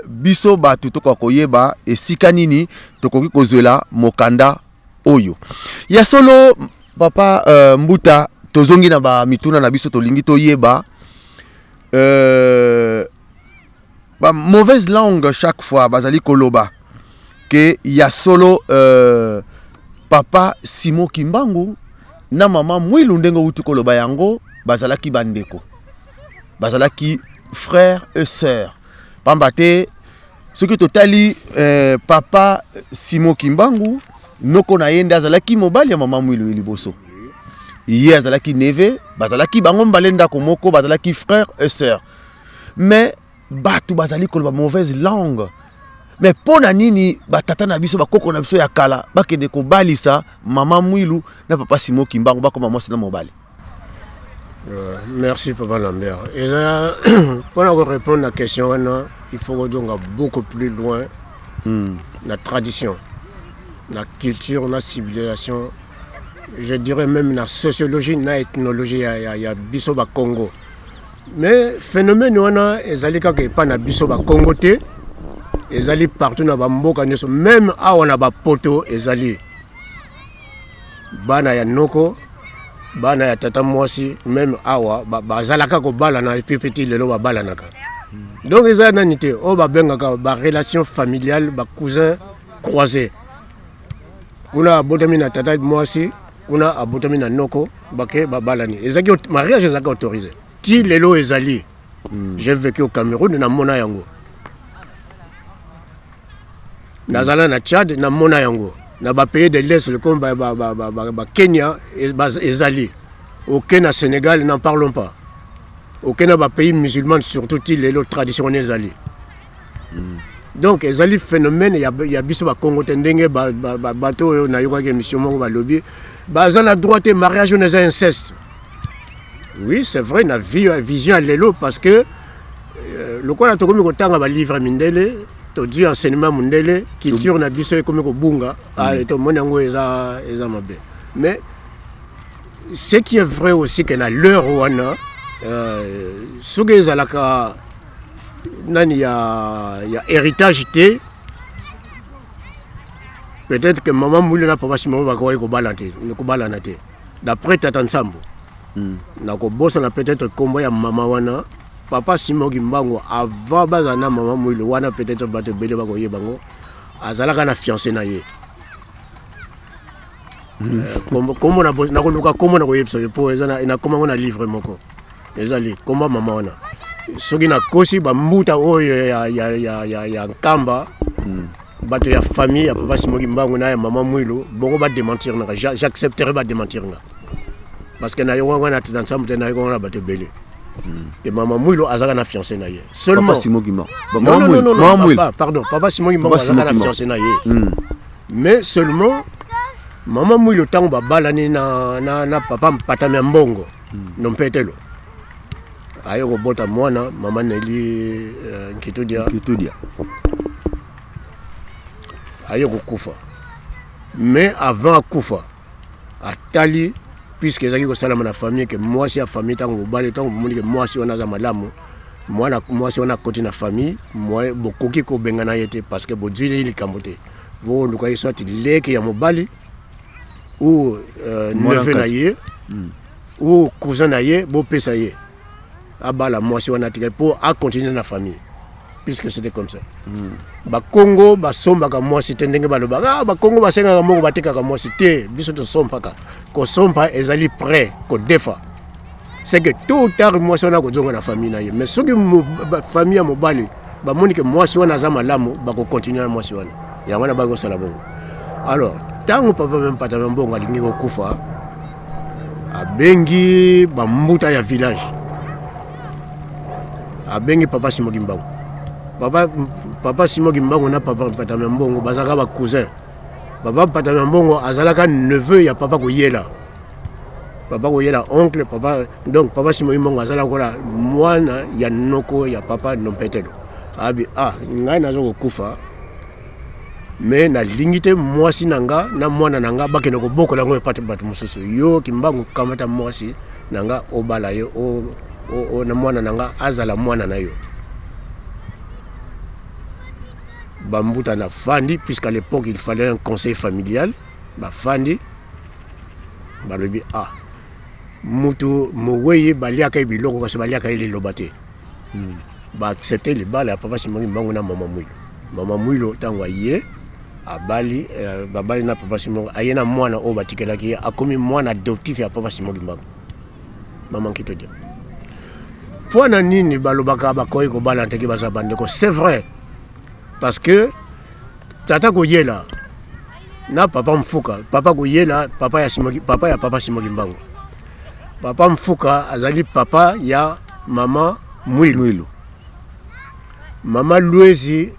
biso bato tokoka koyeba esika nini tokoki kozwela mokanda oyo. Ya solo, papa Mbuta, tozongi na bamituna na biso. Tolingi toyeba ba mauvaise langue, chaque fois bazali koloba ke ya solo papa Simon Kimbangu na mama Mwilu, ndenge outi koloba yango, bazalaki bandeko, bazalaki frère et sœur, pamba te soki totali papa Simon Kimbangu, noko na ye nde azalaki mobali ya mama Mwilu ye liboso, ye azalaki neveu, bazalaki bango mbale ndako moko, bazalaki frère et sœur. Mais bato bazali koloba, mauvaise langue, mais mpo na nini batata na biso, bakoko na biso ya kala bakende kobalisa mama Mwilu na papa Simon Kimbangu, bakoma mwasi na mobali? Merci papa Lambert. Eza mpona korépondre na question wana, il faut kozonga beaucoup plus loin na tradition, na culture, na civilisation, je dirais même na sociologie, na ethnologie ya biso bacongo. Mais phénomène wana ezali kaka epai na biso bakongo te, ezali partout na bamboka nyonso, même awa na bapoto ezali bana ya noko, bana ya tata mwasi, même awa bazalaka kobalana epi lelo babalanaka. Donc eza nani te, oyo babengaka barelation familiale, bacousin croisé. Kuna abotami na tata mwasi, kuna abotami na noko, bake babalani. Ezalaki mariage, ezalaki autorisé, ti lelo ezali. J'ai vécu au Cameroun, namona yango. Nazala na Tchad, namona yango. Na bapays de l'Est comme Bakenya ezali, oke na Sénégal, n'en parlons pas, oke na bapays musulman surtout, ti lelo tradition wana ezali. Donc ezali phénomène ya biso bakongo te. Ndenge bato oyo nayokaki émission moko balobi baza na droit te, mariage wana eza inceste. Oui, c'est vrai na vision ya lelo, parce que lokola tokomi kotanga balivre mindele, tozwi enseignement mondele, culture na biso ekomi kobunga. Tomoni yango eza mabe. Mais ce qui est vrai aussi que na l'heure wana, soki ezalaka nani ya héritage te, peut-être que mama Mwilu na papa Simon bakoki kobalana te, kobalana te. D'après tata Nsambo, nakobosana peut-être kombo ya mama wana, papa Simon Kimbangu avant bazala na mama Mwilu wana, peut-être bato ebele bakoyeba yango, azalaka na fiancé na ye. Kombo nakoluka kombo, nakoyebisa yo, mpo nakoma ngo na livre moko, ezali kombo mama wana. Soki nakosi, bambuta oyo ya Nkamba, bato ya famille ya papa Simon Kimbangu na ya mama Mwilu, bongo badémentir nanga, j'accepterai badémentir nga, parce que nayoka wana na Nsambo te, nayoka wana bato ebele te. Mama Mwilu azalaka na fiancé na ye seulement. Papa Simon Kimbangu. Non, non, non, non, non, papa, pardon, papa Simon Kimbangu azalaka na fiancé na ye, mais seulement mama Mwilu, ntango babalani na papa Mpatami ya Mbongo, Nompetelo, aye kobota mwana, mama Neli Nkitudia. Nkitudia. Aye kokufa. Mais avant akufa, atali, puisque ezalaki kosalama na famille ke mwasi ya famille, ntango mobali, ntango bomoni ke mwasi wana aza malamu, mwana mwasi wana akoti na famille, bokoki kobengana ye te, parce que bozwili ye likambo te. Boluka ye soit leki ya mobali ou neveu na ye ou cousin na ye, bopesa ye abala mwasi wana atikali mpo acontinue na famille, puisque c'était comme ça. Bakongo basombaka mwasi te ndenge balobaka. Ah, bakongo basengaka moko, batekaka mwasi te. Biso tosombaka. Kosomba ezali prêt kodefa, c'est que tôt ou tard mwasi wana akozonga na famille na ye. Mais soki famille ya mobali bamoni ke mwasi wana aza malamu, bakocontinue na mwasi wana. Yango wana bakosala bongo. Alors ntango papa Mpatami Mbongo alingi kokufa, abengi bambuta ya village, abengi papa Simon Kimbangu. Papa Simon Kimbangu na papa Mpatami Mbongo bazalaka bacousin. Papa Mpatami Mbongo azalaka neveu ya papa Koyela. Papa Koyela oncle papa, donc papa Simon Kimbangu azala lokola mwana ya noko ya papa Nompetelo. Abi ah, ngai nazo kokufa me nalingi te mwasi na nga na mwana na nga bakende kobokola yango epai bato mosusu. Yo Kimbangu, kamata mwasi na nga obala ye o na mwana na nga azala mwana na yo. Bambuta na fandi, puisqu'à l'époque il fallait un conseil familial. Bafandi, balobi ah, mutu mowei baliaka ye biloko, kasi baliaka ye liloba te. Baaccepte libala ya papa Simon Kimbangu na mama Mwilo. Mama Mwilo, ntango aye abali, babali na papa Simon, aye na mwana oyo batikelaki ye, akomi mwana adoptif ya papa Simon Kimbangu, mama Nkito Dia. Mpo na nini balobaka bakoki kobala nteki baza bandeko? C'est vrai, parce que tata Koyela na papa Mfuka, papa Koyela, papa ya Simon, papa ya papa Simon Kimbangu, papa Mfuka azali papa ya mama Mwilu. Mwilu. Mama Lwezi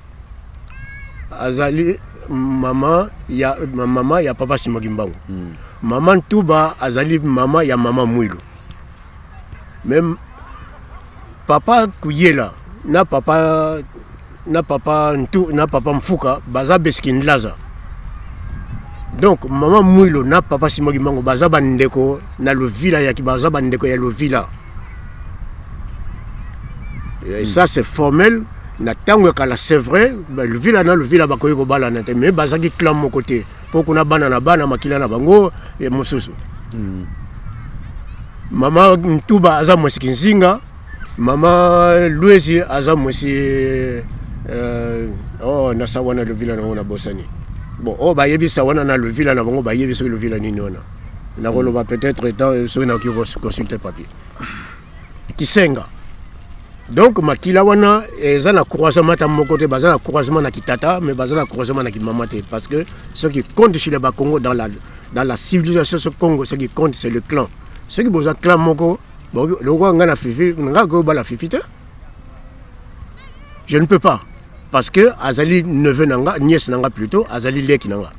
azali mama ya papa Simon Kimbangu. Mama Ntuba azali mama ya mama Mwilu. Mais papa Kuyela na papa Ntu na papa Mfuka baza besiki Ndlaza. Donc mama Mwilo na papa Simon Kimbangu baza bandeko na Lovila yaki, baza bandeko ya Lovila. Et ça, c'est formel. Na ntango ya kala, c'est vrai, Lovila na Lovila bakoki kobalana te, mais bazalaki clan moko te, mpo kuna bana na bana makila na bango mosusu. Mama Ntuba aza mwasi Nzinga, mama Lwezi aza mwasi oh, na sa wana Lovila nango nabosani. Bon, oyo bayebi sa wana na Lovila na bango, bayebi soki Lovila nini wana nakoloba. Peut-être temps soki nakoki consulter papier Kisenga. Donc makila wana eza na croisement ata moko te. Baza na croisement na kitata, mais baza na croisement na kimama te, parce que ce qui compte chez les Bakongo, dans la civilisation ce Congo, ce qui compte, c'est le clan. Soki boza clan moko, lokola ngai na Fifi, ngai koyobala Fifi te, je ne peux pas, parce que azali neveu na nga, nièce na nga plutôt, azali leki na nga.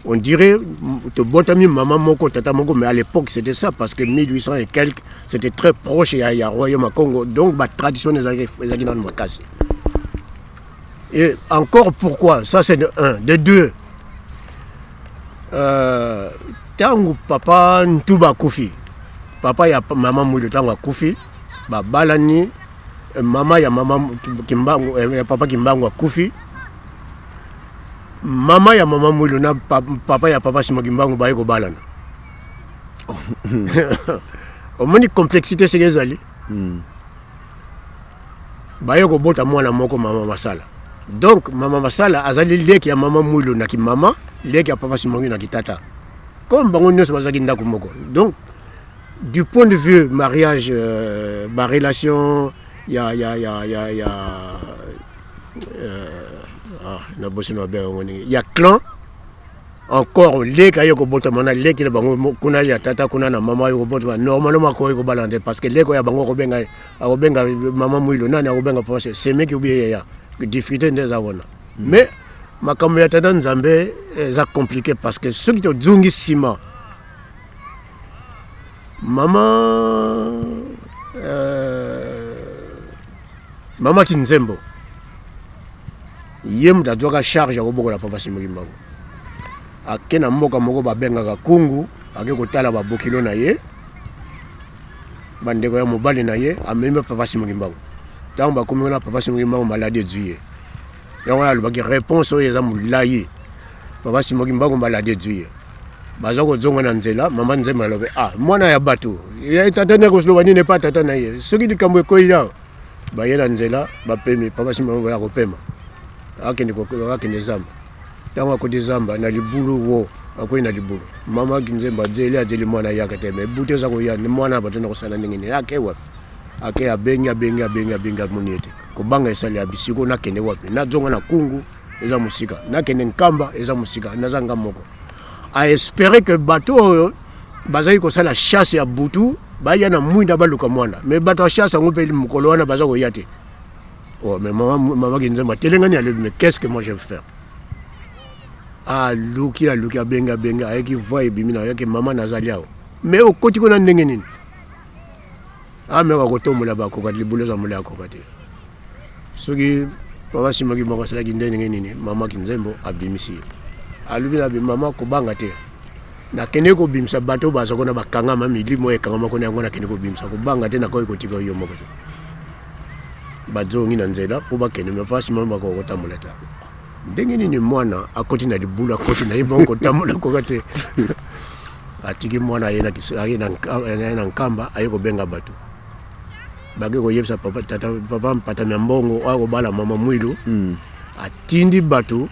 On dirait tobotami mama moko, tata moko. Mais à l'époque c'était ça, parce que 1800 et quelques, c'était très proche ya royaume ya Congo. Donc batradition ezalaki nano makasi. Et encore, pourquoi ça? C'est de un. De deux, ntango papa Ntuba akufi, papa ya mama Mwilu, ntango akufi, babalani, mama ya mama Kimbangu, ya papa Kimbangu akufi, mama ya mama Mwilu na papa ya papa Simon Kimbangu baye kobalana. Omoni complexité seke ezali. Baye kobota mwana moko, mama Masala. Donc mama Masala azali leki ya mama Mwilu na kimama, leki ya papa Simongi na kitata, comme bango nyonso bazalaki ndako moko. Donc du point de vue mariage, barelation ya ah, nabosani babenga yango ndenge ya clan. Encore leki aye kobotama na leki na bango kuna ya tata, kuna na mama aye kobotama, normalement akoki kobalana te, parce que leki oyo ya bango akobenga mama Mwilo nani, akobenga papa semeki ou bien yaya. Difficulté nde eza wana. Mais makambo ya tata Nzambe eza compliqué, parce que soki tozongi nsima, mama Kinzembo, ye moto azwaka charge ya kobokola papa Simon Kimbangu. Ake na mboka moko babengaka Kungu, ake kotala babokilo na ye, bandeko ya mobali na ye. Amemi papa Simon Kimbangu. Ntango bakomi wana, papa Simon Kimbangu maladie ezwi ye. Yango wana alobaki réponse oyo eza molai. Papa Simon Kimbangu maladie ezwi ye, baza kozonga na nzela, mama Nzembo alobi: "Ah, mwana ya bato ya tata nde akosloba nini epa tata na ye soki likambo ekoyi?" Awa baye na nzela, bapemi. Papa Simon ya kopema, akende zamba. Ntango akoti zamba na libulu, wo akwei na libulu. Mama Nzembo azeli, azeli, mwana ayaka te. Mais butu eza koya, mwana bato na kosala ndenge nini? Ake wapi? Ake, abengi, abengi, abengi, abengi, amoni ete kobanga esali ya bisiko. Nakende wapi? Nazonga na Kungu, eza mosika. Nakende Nkamba, eza mosika. Naza nga moko. Aespérer que bato oyo bazali kosala chasse ya butu baya na mwinda, baluka mwana. Mais bato ya chasse yango mpe mokolo wana baza koya te. Oh, mais mama Kinzembo atelengani, alobi: "Mais qu'est ce que moi je vais faire?" Aluki, aluki, abengi, abengi, ayaki, voix ebimi na ayaki: "Mama, nazali awa." Mais okoti kuna ndenge nini? Ameka kotombola bakoka libulu eza molai, akoka te. Soki papa Simon Kimbangu asalaki ndenge nini? Mama Kinzembo abimisi ye, alobi na mama: "Kobanga te, nakende kobimisa bato baza kuna bakangama, milimo ekangama kuna, yango nakende kobimisa. Kobanga te, nakoki kotika yo moko te." Bazongi na nzela mpo bakende, mais papa Simon bakoka kotambola te. Ndenge nini mwana akoti na libulu, akoti na ye bongo, kotambola koka te? Atiki mwana, aye na Nkamba, aye kobenga bato, bake koyebisa papa, tata, papa Mpatami ya Mbongo oyo akobala mama Mwilu. Atindi bato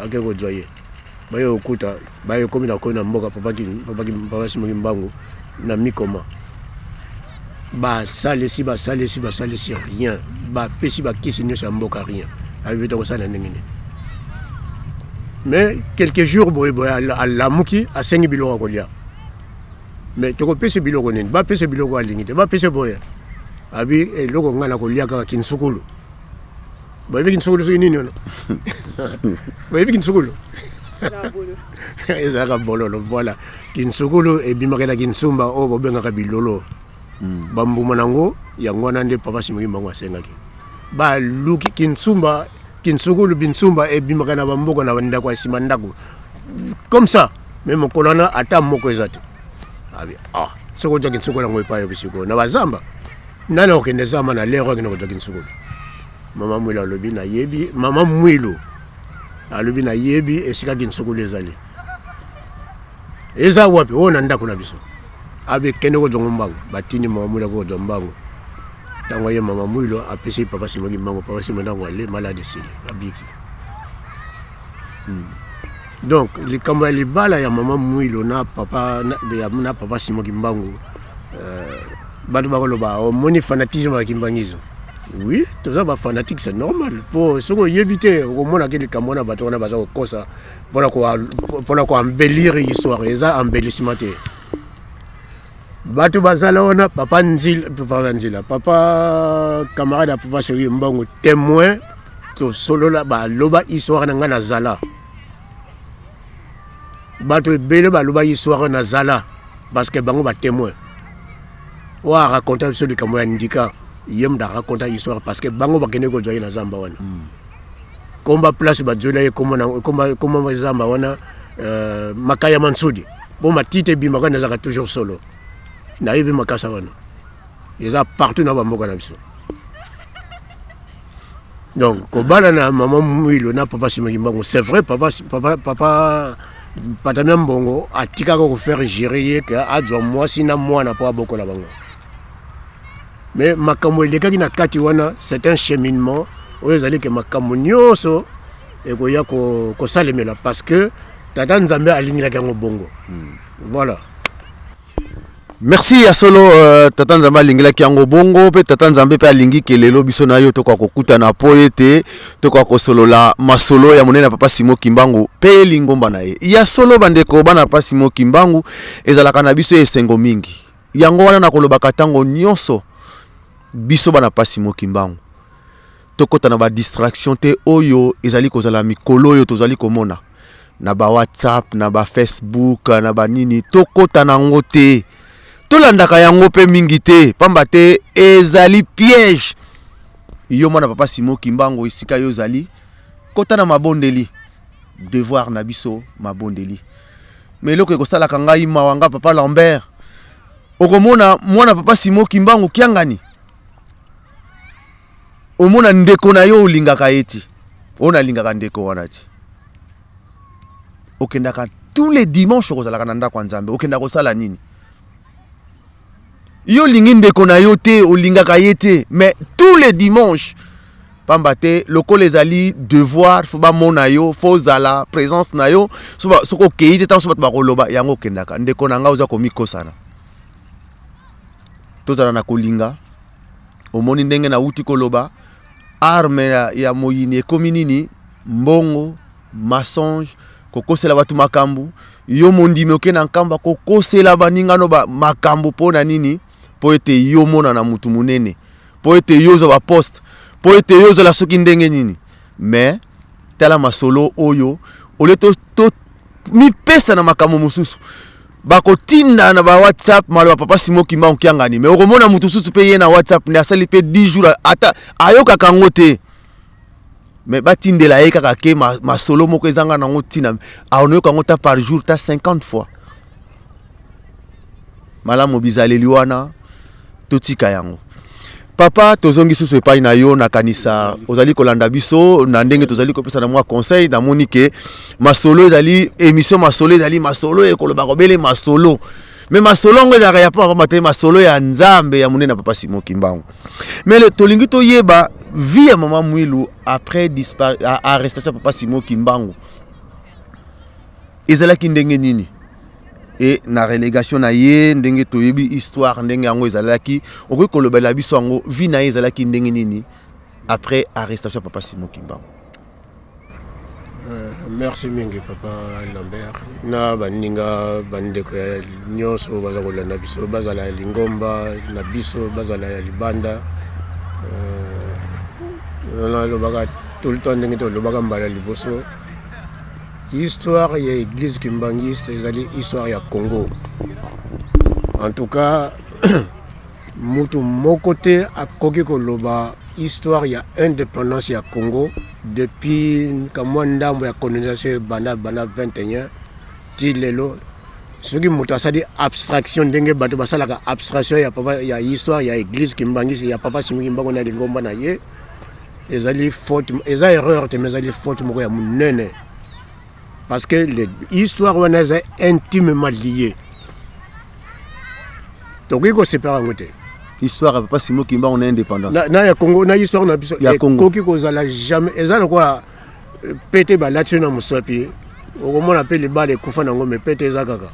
ake kozwa ye, baye kokuta, baye komi na komi na mboka papa, papa, papa Simon Kimbangu na mikoma. Basalisi, basalisi, basalisi, rien. Bapesi bakisi nyonso ya mboka, rien. Ayebi te kosala ndenge nini. Mais quelques jours boye boye, alamuki, asengi biloko ya kolia. Mais tokopesa biloko nini? Bapesa biloko, alingi te. Bapesa boye, abi: "Eloko ngai na kolia kaka kinsukulu." Boyebi kinsukulu soki nini wana? Boyebi kinsukulu? Ezalaka bololo. Voilà, kinsukulu ebimaka na kinsumba oyo bobengaka bilolo. Bambuma nango yango wana nde papa Simon Kimbangu asengaki. Baluki kinsumba, kinsukulu, binsumba ebimaka na bamboka na bandako ya nsima ndako comme ça, mais mokolo wana ata moko eza te. Abi: "Ah, soki ozwa kinsukulu yango epai yobi sikoyo na bazamba, nani akokende zamba na lero akende kozwa kinsukulu?" Mama Mwilu alobi: "Nayebi." Mama Mwilu alobi: "Nayebi esika kinsukulu ezali." "Eza wapi?" "Oyo na ndako na biso." Abe: "Kende kozonga mbango." Batindi mama Mwilu akozwa mbango. Ntango aye, mama Mwilu apesi papa Simon Kimbangu. Papa Simon ntango ale, malade esili, abiki. Donc likambo ya libala ya mama Mwilu na papa, na papa Simon Kimbangu, bato bakoloba omoni fanatisme ya kimbanguisme. Oui, toza bafanatique, c'est normal, po soki oyebi te, okomonaki likambo wana bato wana baza kokosa mpona koembellir histoire. Eza embellissement te. Bato bazala wana, papa Nzila, papa Nzila, papa camarade ya papa Simon Kimbangu, témoin, tosolola, baloba histoire na ngai nazala. Bato ebele baloba histoire nazala, parce que bango batémoin oyo araconta biso likambo ya ndika, ye moto araconta histoire, parce que bango bakende kozwa ye na zamba wana. Komba place bazwela ye, komba zamba wana, makaya mansudi, mpo matite ebimaka, nazalaka toujours solo, nayebi makasa wana eza partout na bamboka na biso. Donc kobala na mama Mwilu na papa Simon Kimbangu, c'est vrai, papa Patamia Mbongo atikaka kofaire gérer ye ke azwa mwasi na mwana mpo abokola bango. Mais makambo elekaki na kati wana, c'est un cheminement oyo ezali ke makambo nyonso ekoya kosalemela parce que tata Nzambe alingelaki yango bongo. Voilà. Merci ya solo. Tata Nzambe alingelaki yango bongo, mpe tata Nzambe mpe alingi ke lelo biso na yo tokoka kokutana mpo ete tokoka kosolola masolo ya monene ya papa Simon Kimbangu mpe lingomba na ye. Ya solo, bandeko bana papa Simon Kimbangu, ezalaka na biso esengo mingi. Yango wana nakolobaka ntango nyonso, biso bana papa Simon Kimbangu tokɔta na badistraction te oyo ezali kozala mikolo oyo tozali komona na bawhatsapp, na bafacebook, na banini. Tokɔta nango te, tolandaka yango mpe mingi te, pamba te ezali piège. Yo mwana papa Simon Kimbangu, esika yo ozali, kota na mabondeli. Devoir na biso mabondeli. Mais eloko ekosalaka ngai mawa, nga papa Lambert, okomona mwana papa Simon Kimbangu kiangani, omona ndeko na yo olingaka ye ti oyo nalingaka ndeko wana ti okendaka tous les dimanches, okozalaka na ndako ya Nzambe, okendaka kosala nini? Yo olingi ndeko na yo te, olingaka ye te, mais tous les dimanches, pamba te lokola ezali devoir, faut bamona yo, faut ozala présence na yo. Soki okei te, ntango so bato bakoloba yango, okendaka. Ndeko na ngai, oza komikosana. Tozala na kolinga. Omoni ndenge nauti koloba, arme ya moyini ekomi nini? Mbongo, mensonge, kokosela bato makambo. Yo mondimi, oke na nkamba kokosela baningano ba makambo mpo na nini? Mpo ete yo monana mutu monene, mpo ete yo ozwa baposte, mpo ete yo ozala soki ndenge nini. Mais tala masolo oyo, olie to mipesa na makambo mosusu. Bakotinda na ba WhatsApp maloba Papa Simon Kimbangu Kiangani, mais okomona moto mosusu mpe ye na WhatsApp nde asali mpe 10 jours ata ayokaka yango te, mais batindela ye kaka ke masolo moko ezanga nango ntina, aonoyoka yango ta par jour ta 50 fois. Malamu bizaleli wana totika yango. Papa, tozongi susu epai na yo. Nakanisa ozali kolanda biso na ndenge tozali kopesa na mwa conseil. Namoni ke masolo ezali émission, masolo ezali masolo ekoloba kobele masolo, mais masolo yango ezalaka ya pamba pamba te, masolo ya Nzambe ya monene na Papa Simon Kimbangu. Mais tolingi toyeba vie ya Mama Mwilu après arrestation ya Papa Simon Kimbangu ezalaki ndenge nini, e na relégation na ye, ndenge toyebi histoire ndenge yango ezalaki. Okoki kolobela biso yango, vie na ye ezalaki ndenge nini après arrestation ya Papa Simon Kimbangu? Merci mingi, Papa Lambert, na baninga, bandeko ya nyonso baza kolanda biso, bazala ya lingomba na biso, bazala ya libanda. Nalobaka tout le temps, ndenge tolobaka mbala liboso, histoire ya église kimbangiste ezali histoire ya Congo. En tout cas, mutu moko te akoki koloba histoire ya indépendance ya Congo depuis kamwa ndambo ya colonisation ebanda banda 21 ti lelo. Soki moto asali abstraction ndenge bato basalaka abstraction ya papa, ya histoire ya église kimbangisi ya Papa Simon Kimbangu na lingomba na ye, ezali faute, eza erreur te, mais ezali faute moko ya monene, parce que l'histoire wana eza intimement liée, tokoki koséparer yango te. Histoire ya Papa Simon Kimbangu na indépendance na ya Congo, na histoire na biso. Ya Congo. Ekoki kozala jamais. Eza lokola pete balati na mosapi, okomona mpe libala ekufa nango, mais pete eza kaka.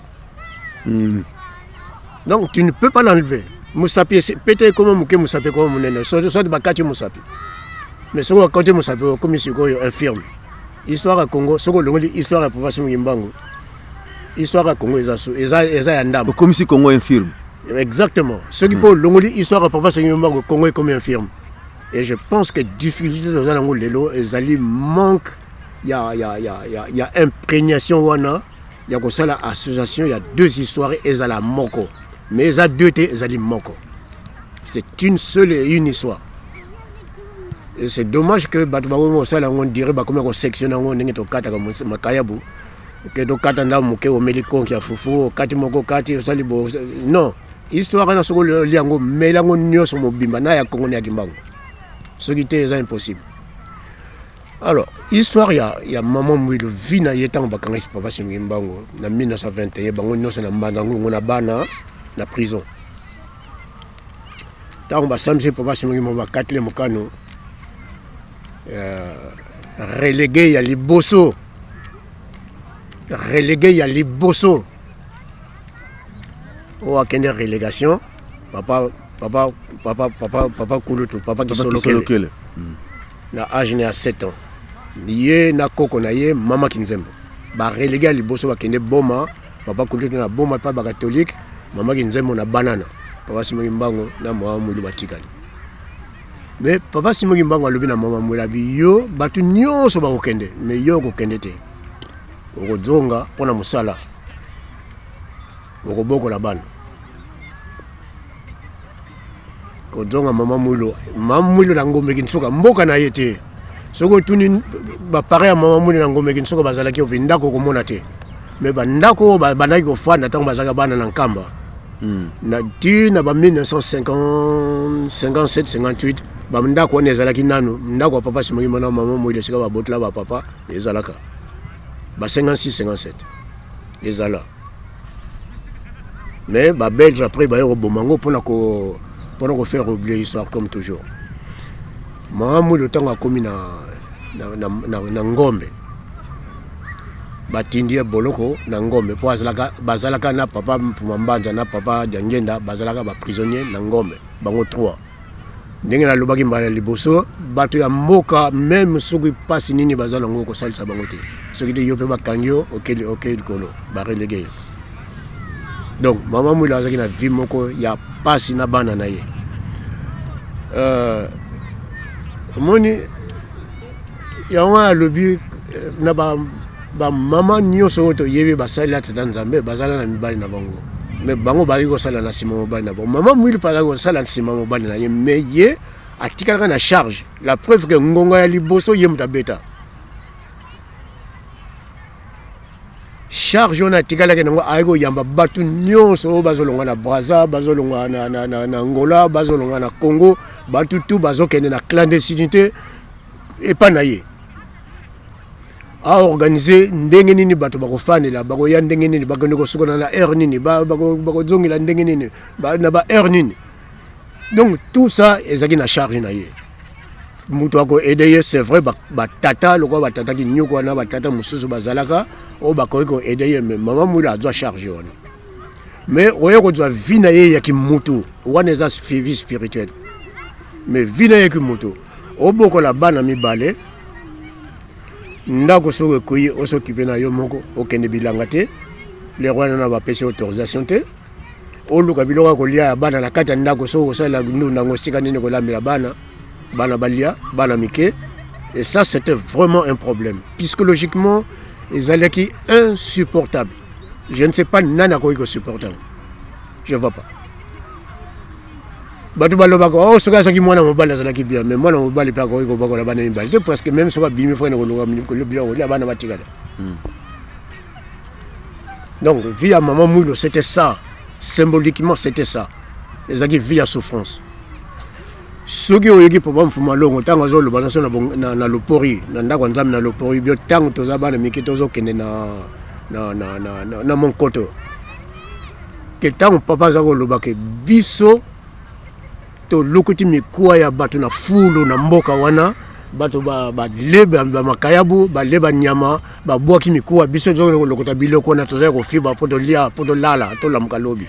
Donc tu ne peux pas l'enlever. Mosapi, pete ekoma moke, mosapi ekoma monene, soit bakati mosapi. Mais soki okati mosapi, okomi sikoyo infirme. Histoire ya Congo, soki olongoli histoire ya Papa Simon Kimbangu, histoire ya Congo eza, eza ya ndambo. Okomisi Congo infirme. Exactement. Soki mpo olongoli histoire ya Papa Simon Kimbangu, Congo ekomi infirme. Et je pense que difficulté toza nango lelo ezali manque ya imprégnation wana ya kosala association ya deux histoires, ezala moko. Mais eza deux te, ezali moko. C'est une seule et une histoire. Et c'est dommage que bato bakomi kosala yango, dire bakomi kosectionner yango ndenge tokataka makayabu, ke tokata ndambo moke, omeli konki ya fufu, okati moko, okati, osali bo. Non, histoire wana, soki olia yango, mela yango nyonso mobimba, na ya Kongo na ya Kimbangu. Soki te, eza impossible. Alors, histoire ya Mama Mwilu, vie na ye ntango bakangisi Papa Simon Kimbangu na 1921, bango nyonso na Mbanza Ngungu na bana na prison. Ntango basambisi Papa Simon Kimbangu, bakatile mokano, relégué ya liboso, relégué ya liboso oyo akende relégation, papa kulutu, Papa Kisolokele. Kisolokele. Na âge na ya 7 ans, ye na koko na ye Mama Kinzembo, barelégué ya liboso bakende Boma. Papa kulutu na Boma mpa bacatholique, Mama Kinzembo na Banana, Papa Simon Kimbangu na Mama Mwilu batikali. Mais Papa Simon Kimbangu alobi na Mama Mwilu, abi: "Yo, bato nyonso bakokende, mais yo okokende te, okozonga mpo na mosala, okobokola bana." Kozonga Mama Mwilu, Mama Mwilu na Ngombe Kinsuka, mboka na ye te. Soki otuni baparents ya Mama Mwilu na Ngombe Kinsuka, bazalaki opi ndako okomona te, mais bandako oyo bandaki kofanda ntango bazalaka bana na Nkamba na ti na ba 1957 58, bandako wana ezalaki nanu. Ndako ya Papa Simon na Mama Mwilu, esika babotela bapapa, ezalaka ba 56 57 ezala. Mais babelge après baye koboma yango mpona kofaire oublier histoire, comme toujours. Mama Mwilu, ntango akomi na Ngombe, batindi ye boloko na Ngombe mpo bazalaka na Papa Mfuma Mbanza na Papa Diangenda, bazalaka baprisonnier na Ngombe, bango 3. Ndenge nalobaki mbala ya liboso, bato ya mboka, même soki mpasi nini baza nango, kosalisa bango te. Soki te, yo mpe bakangi yo, oke likolo, bareléguer yo. Donc Mama Mwilu azalaki na vie moko ya pasi na bana na ye. Omoni yango wana, alobi na ba Bamama nyonso oyo toyebi basalela tata Nzambe, bazala na mibali na bango, mais bango bazalaki kosala na nsima mobali na bango. Mama Mwilu mpe azalaki kosala na nsima mobali na ye, mais ye atikalaka na charge. La preuve ke ngonga ya liboso, ye moto abeta charge wana, atikalaki nango, ayaki koyamba bato nyonso oyo bazolongwa na Braza, bazolongwa na Angola, bazolongwa na Congo, bato tu bazokende na clandestinité epa na ye. Aorganiser ndenge nini bato bakofandela, bakoya ndenge nini, bakende kosukola na heure nini, bakozongela ndenge nini, na ba heure nini. Donc tout ça ezalaki na charge na ye. Moto akoaider ye, c'est vrai, batata lokola batata Kinyuku wana, batata mosusu bazalaka oyo bakoki koaider ye, mais mama Mwila azwa charge wana. Mais oye kozwa vie na ye ya kimutu wana, eza vie spirituelle, mais vie na ye kimutu, obokola bana mibale, ndako soki ekoyi, os'occuper na yo moko, okende bilanga te, lero wana na bapesi autorisation te. Oluka biloko ya kolia ya bana na kati ya ndako, soki kosalela ndunda yango esika nini kolambela bana, bana balia, bana mike. Et ça, c'était vraiment un problème psychologiquement, ezalaki insupportable. Je ne sais pas nani akoki kosupporter yango, je vois pas. Bato balobaka: "Oh, soki azalaki mwana mobali, azalaki bien." Mais mwana mobali mpe akoki kobakola bana mibale te, parce que même soki abimi, fo koluka biloko kolia, bana batikala. Donc vie ya mama Mwilo, c'était ça. Symboliquement, c'était ça, ezalaki vie ya souffrance. Soki oyoki papa Mfuma Longo ntango azoloba naso na lopori, na ndako ya Nzambe na lopori bio, ntango toza bana mike, tozokende na Monkoto, ke ntango papa aza koloba ke biso tolukuti mikuwa ya bato na fulu na mboka wana, bato bale bamakayabu, bale banyama, babwaki mikuwa, biso tozokende kolokota biloko wana, tozali kofiba mpo tolia, mpo tolala, tolamuka lobi.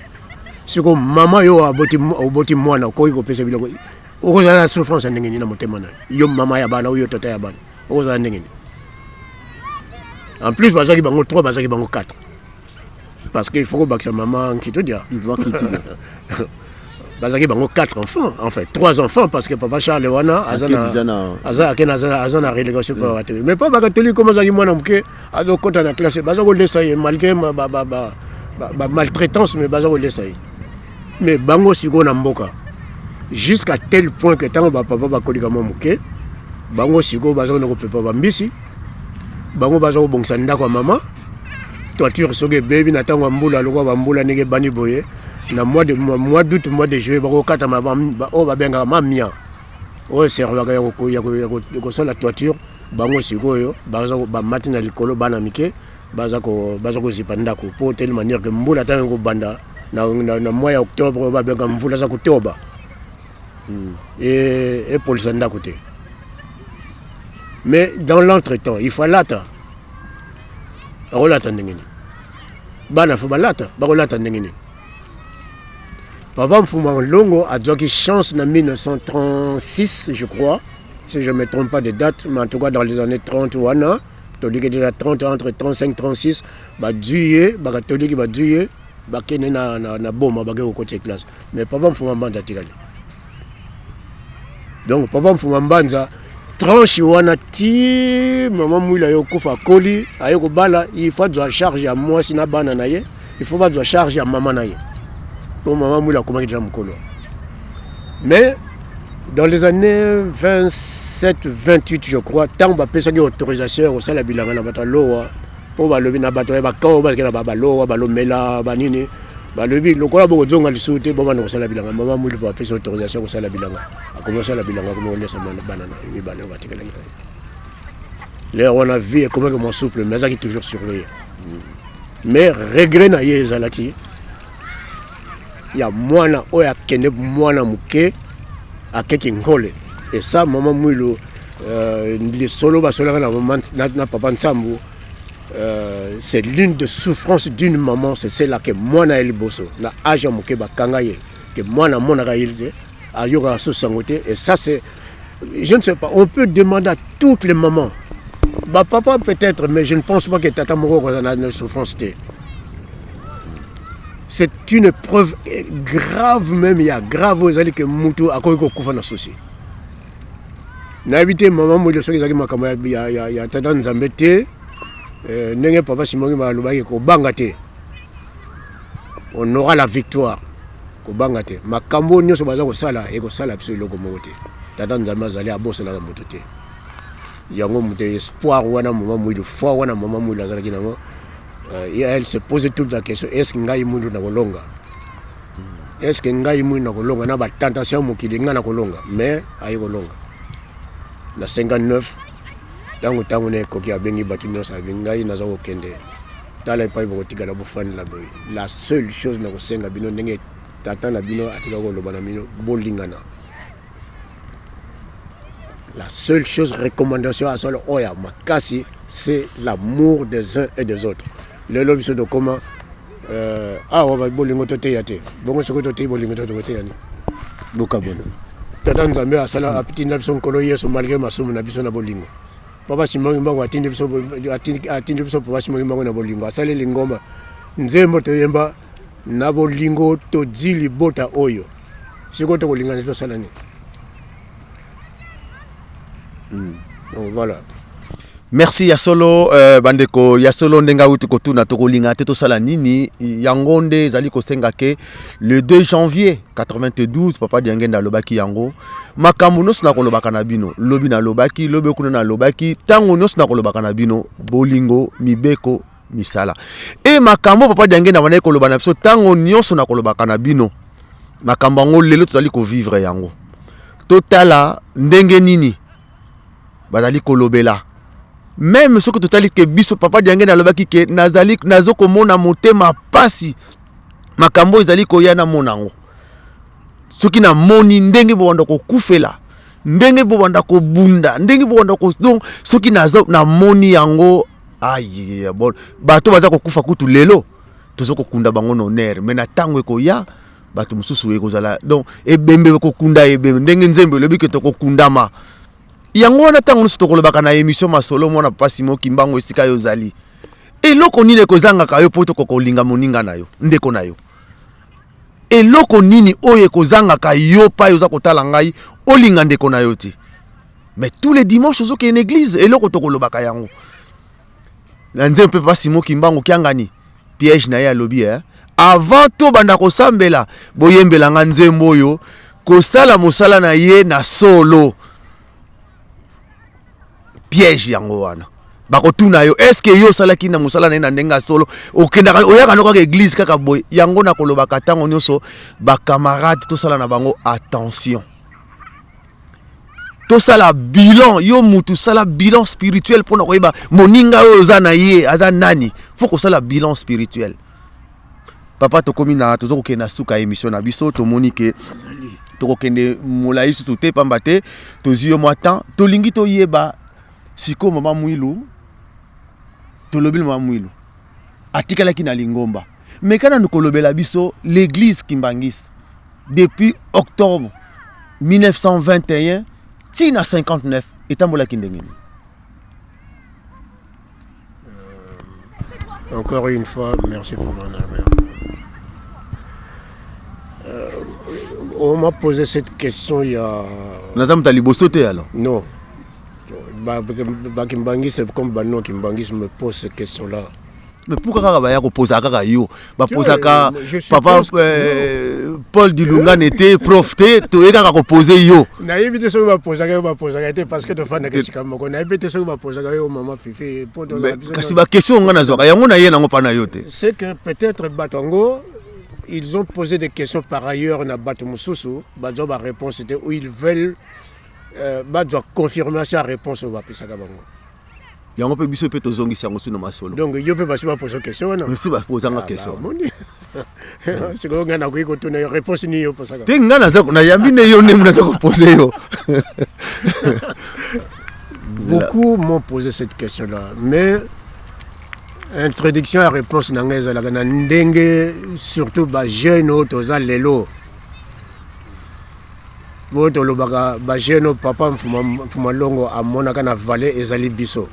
Siko mama yo oboti mwana, okoki kopesa biloko, okozala na souffrance ya ndenge nini na motema na yo? Mama ya bana oyo, tata ya bana, okozala ndenge nini? En plus bazalaki bango 3, bazalaki bango 4, parce que il faut kobakisa mama Nkitodia. Bazalaki bango 4 enfants, en fait 3 enfants, parce que papa Charles wana aza na aza akende, aza na relégation mpo bacatholique. Mais mpo bacatholique, comme azalaki mwana moke, azokɔta na classe, baza kolesa ye malgré ba maltraitance, mais baza kolesa ye. Mais bango sikoyo na mboka, jusqu'à tel point que ntango bapapa bakolika mwa moke, bango sikoyo baza kona kopepa bambisi, bango baza kobongisa ndako ya mama, toiture soki ebebi na ntango ya mbula, lokola bambula ndenge ebandi boye na mois d'août, mois de juillet, bakokata oyo babengaka mamia, oyo eservaka ya kosala toiture. Bango sikoyo bamati na likolo, bana mike baza kozipa ndako, mpo telle manière ke mbula ntango ekobanda na mois ya octobre, oyo babenga mvula aza kotoba, epolisa ndako te. Mais dans l'entretemps, il faut alata. Akolata ndenge nini? Bana fo balata, bakolata ndenge nini? Papa Mfuma Longo azwaki chance na 1936, je crois, si je ne me trompe pas de date, mais en tout cas dans les années 30 wana, toliki déjà 30, entre 35 36, bazwi ye, bakatoliki bazwi ye, bakende na Boma, bake kokotisa classe. Mais papa Mfuma Mbanza atikali. Donc papa Mfuma Mbanza, tranche wana ti mama Mwila aye kokufa, akoli, aye kobala, il faut azwa charge ya mwasi na bana na ye, il faut bazwa charge ya mama na ye, po mama Mwila akomaki deja mokolo. Mais dans les années 27 28, je crois, ntango bapesaki autorisation ya kosala bilanga na bato ya Lowa, mpo balobi na bato ya bakan oyo bazalaki na balowa, balomela banini, balobi lokola bokozonga lisusu te, bobanda kosala bilanga. Mama Mwili mpo bapesi autorisation ya kosala bilanga, akomi kosala bilanga, akomi kolesa bana na mibale oyo batikalaki na ye. Lere wana vie ekomaki mwa souple, mais azalaki toujours surveillé. Mais regret na ye ezalaki ya mwana oyo akende mwana moke, akeki nkole. Et ça, mama Mwilu, lisolo basolaka na papa Nsambu, c'est l'une des souffrances d'une maman, c'est celle-là que mwana ya liboso na âge ya moke bakanga ye, ke mwana amonaka ye te, ayokaka so sango te. Et ça, c'est, je ne sais pas, on peut demander à toutes les mamans, bapapa peut-être, mais je ne pense pas que tata moko akozala na souffrance te. C'est une preuve grave, même ya grave, oyo ezali ke mutu akoki kokufa na souci. Nayebi te mama Mwilo soki ezalaki makambo ya tata Nzambe te. Ndenge papa Simon Kimbangu alobaki, kobanga te, on aura la victoire. Kobanga te, makambo nyonso baza kosala ekosala biso eloko moko te. Tata Nzambe azali, abosanaka moto te. Yango moto espoir wana mama Mwilu, foi wana mama Mwilu azalaki nango. Et elle se posait toute la question: est ce que ngai Mwilu nakolonga? Est ce que ngai Mwilu nakolonga na batentation ya mokili? Ngai nakolonga? Mais aye kolonga na 59. Ntango na ekoki, abengi bato nyonso, abengi: "Ngai naza kokende, tala epai bokotikala, bofandela boye. La seule chose na kosenga bino, ndenge tata na bino atika koloba na bino, bolingana." La seule chose, recommandation asala oyo ya makasi, c'est l'amour des uns et des autres. Lelo biso tokóma awa, bolingo toteya te. Bongo soki toteyi bolingo to, tokoteya nini? Bokabona. Tata Nzambe asala, atinda biso Nkolo Yesu malgré masumu na biso na bolingo. Papa Simon Kimbangu atindi biso, atindi biso papa Simon Kimbangu na bolingo. Asali lingomba, nzembo toyemba na bolingo, todi libota oyo. Sikoyo tokolingana, tosala nini? Donc voilà. Merci ya solo, bandeko ya solo. Ndenge awuti kotuna tokolinga te, tosala nini, yango nde ezali kosenga ke le 2 janvier 92, papa Diangenda alobaki yango. Makambo nyonso nakolobaka na bino, lobi nalobaki, lobi kuna nalobaki, ntango nyonso nakolobaka na bino: bolingo, mibeko, misala. E makambo papa Diangenda bandaki koloba na biso ntango nyonso nakolobaka na bino, makambo yango lelo tozali kovivre yango. Totala ndenge nini bazali kolobela. Même soki totali ke biso, papa Diangenda alobaki ke nazali nazokomona motema pasi, makambo ezali koya, namona yango. Soki namoni ndenge bobanda kokufela, ndenge bobanda kobunda, ndenge bobanda ko, donc soki nazo namoni yango, aye bon, bato baza kokufa kutu lelo, toza kokunda bango na honneur, mais na ntango ekoya, bato mosusu ekozala donc ebembe, kokunda ebembe, ndenge nzembo elobi ke tokokundama. Yango wana ntango nyonso tokolobaka na émission Masolo Mwana Papa Simon Kimbangu, esika yo ozali, eloko nini ekozangaka yo mpo tokoka kolinga moninga na yo, ndeko na yo? Eloko nini oyo ekozangaka yo pai oza kotala ngai, olinga ndeko na yo te? Mais tous les dimanches ozokende na église. Eloko tokolobaka yango na nzembo mpe Papa Simon Kimbangu Kiangani, piège na ye, alobi eh? Avant tobanda kosambela, boyembelanga nzembo oyo, kosala mosala na ye na solo. Piège yango wana. Bakotuna yo: est-ce yo osalaki na mosala na ye na ndenge ya solo? Okendaka, oyaka no kaka église kaka boye. Yango nakolobaka ntango nyonso, bacamarade, tosala na bango attention, tosala bilan. Yo mutu, sala bilan spirituel mpona koyeba moninga oyo oza na ye aza nani. Faut kosala bilan spirituel. Papa, tokomi na, toza kokende na suka ya émission na biso. Tomoni ke tokokende molai susu te, pamba te tozwi yo mwa temps. Tolingi toyeba sikoyo mama Mwilu. Tolobi mama Mwilu atikalaki na lingomba, mais kana kolobela biso l'église kimbanguiste depuis octobre 1921 ntina 59 etambolaki ndenge nini? Encore une fois, merci pour mon ami. On m'a posé cette question il y a. Naza moto ya liboso te alors. Non. Bakimbangiste comme bano Kimbangiste me pose cette question-là. Mais pourquoi kaka baya kopozaka kaka yo? Bapozaka papa Paul Dilungane te, prof te, toye kaka kopose yo. Nayebi te soki bapozaka yo, bapozaka te, parce que tofandaka esika moko. Nayebi te soki bapozaka yo, mama Fifi. Kasi baquestion nga nazwaka yango, na ye nango mpa na yo te. C'est que peut-être bato yango, ils ont posé des questions par ailleurs na bato mosusu, bazwa baréponse te, ou ils veulent bazwa confirmation ya réponse oyo bapesaka bango. Yango mpe biso mpe tozongisi yango sino masolo. Donc yo mpe basi bapose question wana? Basi bapozanga question. Sikoyo ngai nakoki kotuna yo réponse nini yo posaka? Te, ngai naza nayambi nde yo nde naza kopose yo. Beaucoup m'ont posé cette question là, mais introduction ya réponse na ngai ezalaka na ndenge, surtout bajeune oyo toza lelo, oyo tolobaka bajeune oyo papa Mfuma Longo amonaka na vallée, ezali biso.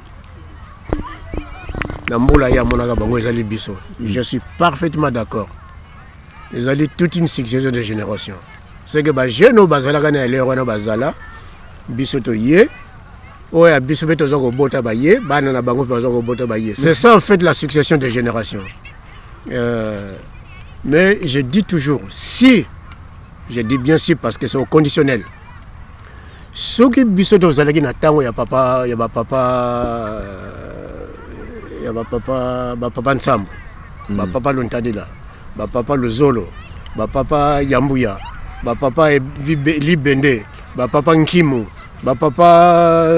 Na mbula ye amonaka bango, ezali biso. Je suis parfaitement d'accord, ezali toute une succession de génération. C'est que bajeune oyo bazalaka na elere wana bazala, biso toye. Oyo ya biso mpe toza kobota baye, bana na bango mpe baza kobota baye. C'est ça en fait la succession des générations. Mais je dis toujours si, je dis bien si parce que c'est au conditionnel. Soki biso tozalaki na ntango ya papa, ya bapapa, ya bapapa, bapapa Nsambo, bapapa Lontadila, bapapa Luzolo, bapapa Yambuya, bapapa Libende, bapapa Nkimu, bapapa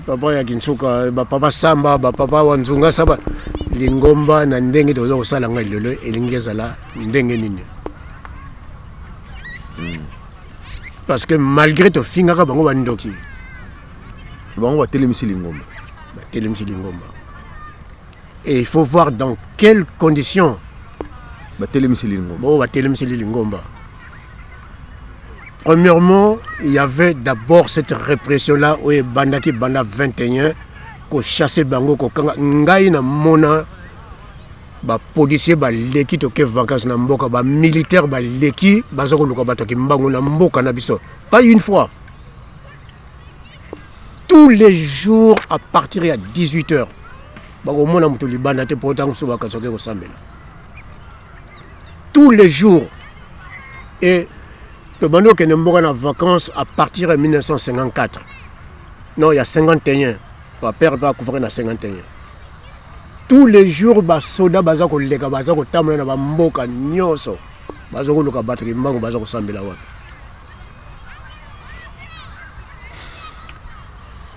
papa ya Kinsuka, bapapa Samba, bapapa wa Nzunga Samba, lingomba na ndenge toza kosala ngai lelo elingi ezala ndenge nini? Parce que malgré tofingaka bango bandoki, bango batelemisi lingomba. Batelemisi lingomba. Et il faut voir dans quelles conditions batelemisi lingomba. Bon, batelemisi lingomba. Premièrement, il y avait d'abord cette répression-là oyo ebandaki banda 21, kochasser bango, kokanga. Ngai na mona bapolicier baleki, toke vacance na mboka, bamilitaire baleki, baza koluka bato ya Kimbangu na mboka na biso. Pas une fois, tous les jours à partir ya 18 heures, bakomona moto libanda te, mpo ntango mosusu bakanisi oke kosambela. Tous les jours. Et tobandi okende mboka na vacances à partir ya 1954, non, ya 51. Bapère mpe akufaki na 51. Tous les jours basoda baza koleka, baza kotambola na bamboka nyonso, baza koluka bato Kimbangu baza kosambela wapi.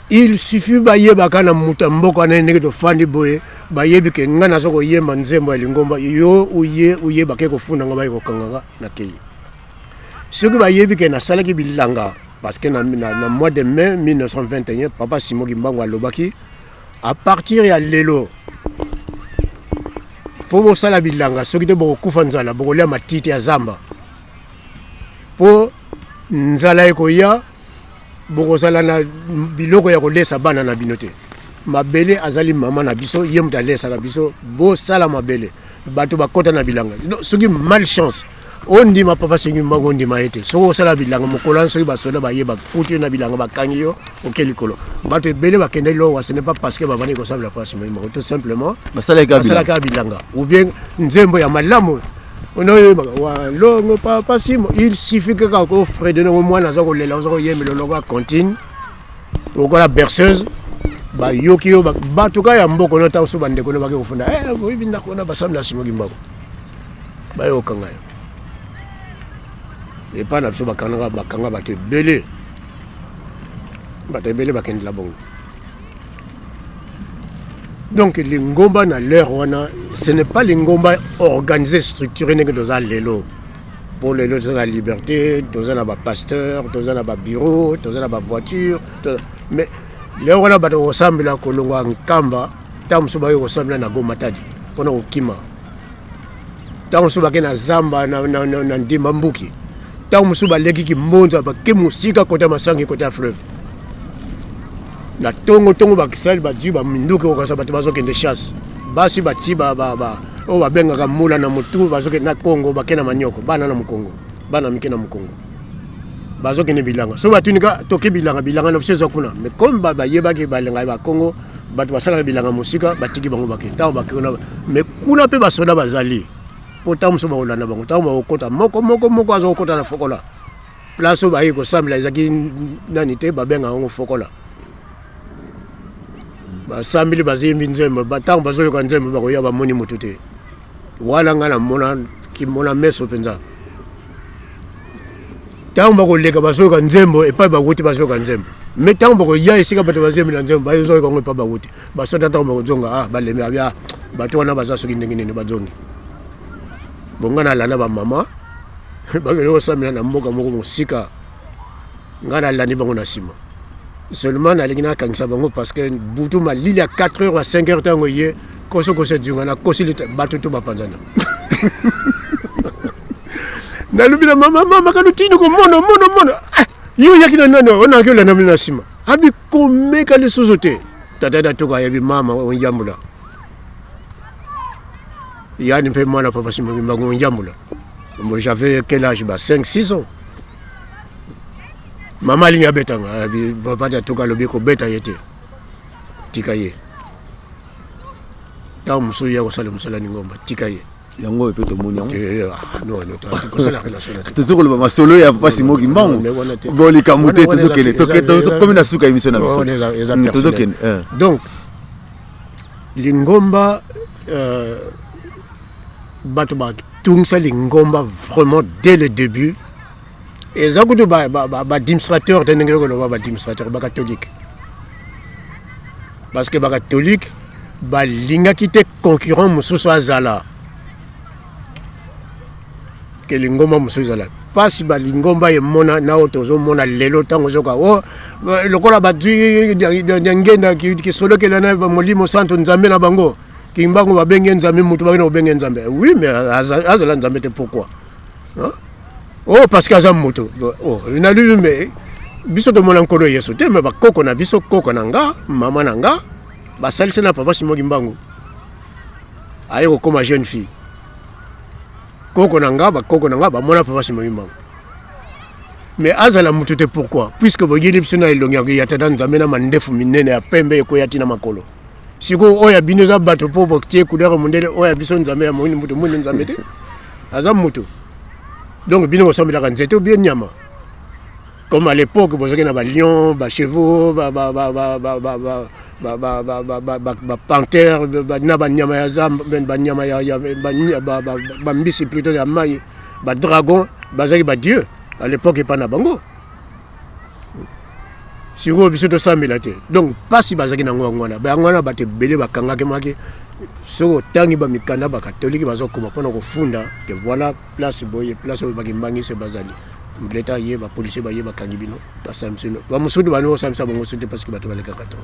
Il suffit bayebaka na moto ya mboka wana, ndenge tofandi boye, bayebi ke ngai naza koyemba nzembo ya lingomba, yo oye oyebake kofunda nga, baye kokanga nga na kei. Soki bayebi ke nasalaki bilanga, parce que na mois de mai 1921, papa Simon Kimbangu alobaki: à partir ya lelo, fo bosala bilanga, soki te bokokufa nzala, bokolia matiti ya zamba, mpo nzala ekoya, bokozala na biloko ya kolesa bana na bino te. Mabele azali mama na biso, ye moto alesaka biso, bosala mabele. Bato bakɔta na bilanga. Soki malchance, ondima papa Sengi Mbango, ondima ye te, soki osala bilanga mokolo wana, soki basoda bayeba kuti na bilanga, bakangi yo, oke likolo. Bato ebele bakende lowa, ce n'est pas parce que bavandi kosambela papa Simon Mbango, tout simplement basalaka bilanga ou bien nzembo ya malamu onoyebaka walongo papa Simo. Il suffit kaka kofredonner ngo, mwana aza kolela, oza koyembela oloko ya contine okola berceuse, bayoki yo. Bato ka ya mboka no, ntango so bandeko no bake kofunda, oyebi ndako wana basambela Simo Kimbangu, bayokanga yo. Epai na biso bakangaka, bakanga bato ebele, bato ebele bakendela bongo. Donc lingomba na l'heure wana, ce n'est pas lingomba organisé, structuré ndenge toza lelo. Mpo lelo toza na liberté, toza na bapasteur, toza na babureau, toza na bavoiture. Mais lelo wana bato kosambela kolongwa Nkamba, ntango mosusu bayoki kosambela na Gomatadi mpona kokima, ntango mosusu bake na zamba na Ndimba Mbuki, ntango mosusu balekiki Mbonza, bake mosika kota Masangi, kota ya fleuve. Na ntongo ntongo bakisali bazwi baminduki, okasa bato bazokende chasse, basi bati oyo babengaka mula na motu, bazokende na Kongo, bake na manioko, bana na mokongo, bana mike na mokongo, bazokende bilanga. So batuni ka toke bilanga, bilanga na biso eza kuna. Mais comme bayebaki balanga ya Bakongo, bato basalaka bilanga mosika, batiki bango bake. Ntango bake kuna, mais kuna mpe basoda bazali, mpo ntango mosusu bakolanda bango, ntango bakokota moko moko moko aza kokota na fokola, place oyo bayei kosambela ezalaki nani te, babengaka yango fokola. Basambeli, baziyembi nzembo, ntango bazoyoka nzembo, bakoya, bamoni motu te. Wana ngai namona kimona meso mpenza. Ntango bakoleka, bazoyoka nzembo epai bawuti, bazoyoka nzembo. Me ntango bakoya esika bato bazembela nzembo, bazoyoka yango epai bawuti. Basoda ntango bakozonga, ah, balemi abia, bato wana baza soki ndenge nini, bazongi bonga. Nalanda bamama bakende kosambela na mboka moko mosika, ngai nalandi bango na nsima seulement. Nalingi nakangisa bango parce que butu malili ya 4 heures à 5 heures, ntango ye kosokoso edunga na kosili, bato to bapanzana. Nalobi na mama: mama, kano tini komona mona mona yo oyaki na nani onaki olanda bino na nsima? Abi komeka lisusu te. Tata datoka ayebi mama onjambula yani mpe mwana papa Simon Kimbangu onjambula. Bon, j'avais quel âge? Ba 5 6 ans. Mama alingi abeta nga, papa Diantuka alobi kobeta ye te, tika ye. Ntango mosusu ye akosala mosala lingomba, tika ye. Yango oyo mpe tomoni yango. Kosala relation. Tozo koloba masolo ya papa Simon Kimbangu. Bon, likambo te, tozokende, tokomi na suka émission na biso, tozokende. Donc lingomba, bato batungisa lingomba vraiment dès le début. Eza kutu baadministrateur te, ndenge koloba baadministrateur bacatholique, parce que bacatholique balingaki te concurrent mosusu azala, ke lingomba mosusu ezala. Mpasi balingomba emona na oyo tozomona lelo, ntango ozoka o lokola bazwi ngenda kisolokela na Molimo Santo, Nzambe na bango Kimbangu, babenge Nzambe, mutu bakende kobenge Nzambe. Oui, mais azala Nzambe te. Pourquoi? Oh, parce que aza moto. Oh, nalubi, mais biso tomona Nkolo Yesu te, mais bakoko na biso, koko na nga, mama na nga, basalisi na papa Simon Kimbangu aye kokóma jeune fille. Koko na nga, bakoko na nga bamona papa Simon Kimbangu, mais azala motu te. Pourquoi? Puisque boyeli biso na elongi ya tata Nzambe na mandefu minene ya pembe ekoya ntina makolo. Sikoyo oyo ya bino eza bato mpo botie couleur mondele, oyo ya biso Nzambe ya moyini, motu mwini Nzambe te, aza motu. Donc bino bosambelaka nzete ou bien nyama, comme à l'époque bozalaki na balion, bachevaux, bapanthère na banyama ya zamba, banyama ya bambisi plutôt ya mai, badragon, bazalaki badieu à l'époque epa na bango. Sikoyo biso tosambela te. Donc mpasi bazalaki nango yango wana, yango wana bato ebele bakangaki maki. Soki otangi bamikanda bakatolike bazokoma mpona kofunda ke voilà, place boye, place oyo bakimbangisi bazali, leta ye, bapolisier baye, bakangi bino, basambisi bino. Bamosusu bani kosambisa bango so te, parce que bato balekaka trop.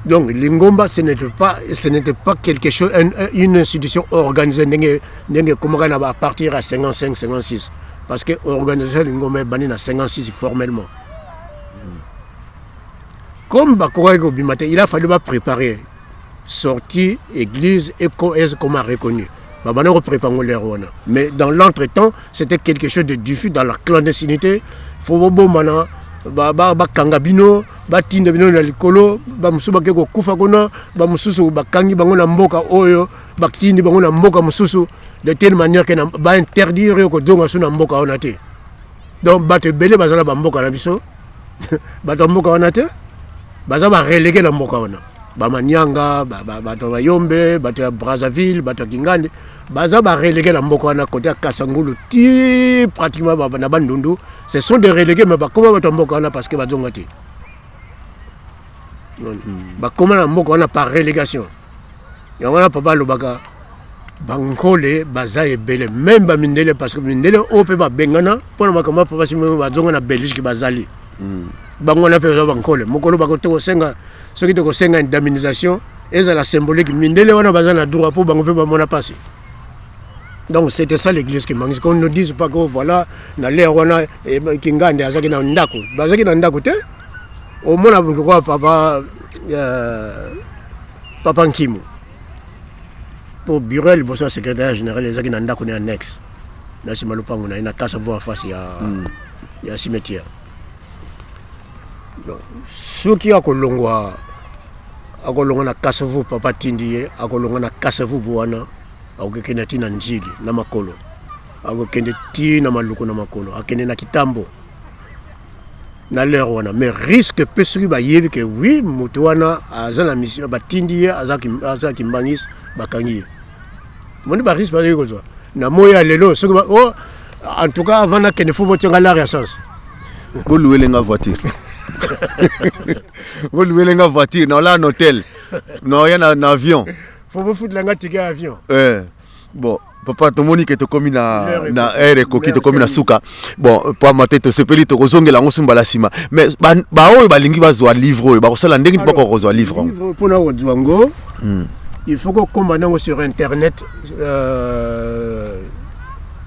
Donc lingomba, ce n'était pas quelque chose, une institution organisée ndenge ndenge ekomaka na à partir ya 55, 56, parce que organisation lingomba ebandi na 56 formellement. Comme bakokaki kobima te, il a fallu bapréparer sortie église et comment reconnu babanda kopréparer ngo l'heure wana. Mais dans l'entretemps, c'était quelque chose de diffus, dans la clandestinité. Faut bobomana, bakanga bino, batinda bino na likolo, bamosusu bake kokufa kuna, bamosusu bakangi bango na mboka oyo, batindi bango na mboka mosusu, de telle manière ke bainterdire yo kozonga so na mboka wana te. Donc bato ebele baza na bamboka na biso, bato ya mboka wana te, baza barelégué na mboka wana. Bamanianga, bato ya Bayombe, bato ya Brazzaville, bato ya Kingandi, baza barelégué na mboka wana, côté ya Kasangulu ti pratiquement na Bandundu. Ce sont des relégués, mais bakoma bato ya mboka wana parce que bazonga te. Bakoma na mboka wana par relégation. Yango wana papa alobaka bankole baza ebele, même bamindele, parce que mindele oyo mpe babengana mpona makambo ya papa Simon, bazonga na Belgique, bazali bango wana mpe baza bankole. Mokolo bakote kosenga, soki tokosenga indemnisation ezala symbolique, mindele wana baza na droit mpo bango mpe bamona mpasi. Donc c'était ça l'église kimbanguiste. Qu'on ne dise pas que voilà, na l'heure wana Kingande azalaki na ndako, bazalaki na ndako te. Omona lokola papa Nkimu, mpo bureau ya liboso ya secrétaire général ezalaki na ndako na annexe na nsima lopango na ye na Kasa Vo, face ya cimetière. Donc soki akolongwa na Kasavu, papa tindi ye, akolongwa na Kasavubu wana, akokende ti na Njili na makolo, akokende ti na Maluku na makolo, akende na Kitambo na l'heure wana. Mais risque mpe, soki bayebi ke oui, moto wana aza na mission, batindi ye, aza kimbangisi, bakangi ye, moni barisque bazali kozwa na moi ya lelo. Soki oh, en tout cas avant nakende, faut botianga l'argent ya essence. Boluwelenga voiture, boluwelenga voiture, naola na hôtel, naoya na avion. Faut bofutelanga ticket ya avion. Bon papa, tomoni ke tokomi na heure ekoki, tokomi na suka. Bon, pamba te tosepeli, tokozongela yango sumbala nsima. Mais baoyo balingi bazwa livre oyo, bakosala ndenge nini bakoka kozwa livre? Mpona kozwa yango, il faut kokóma nango sur internet.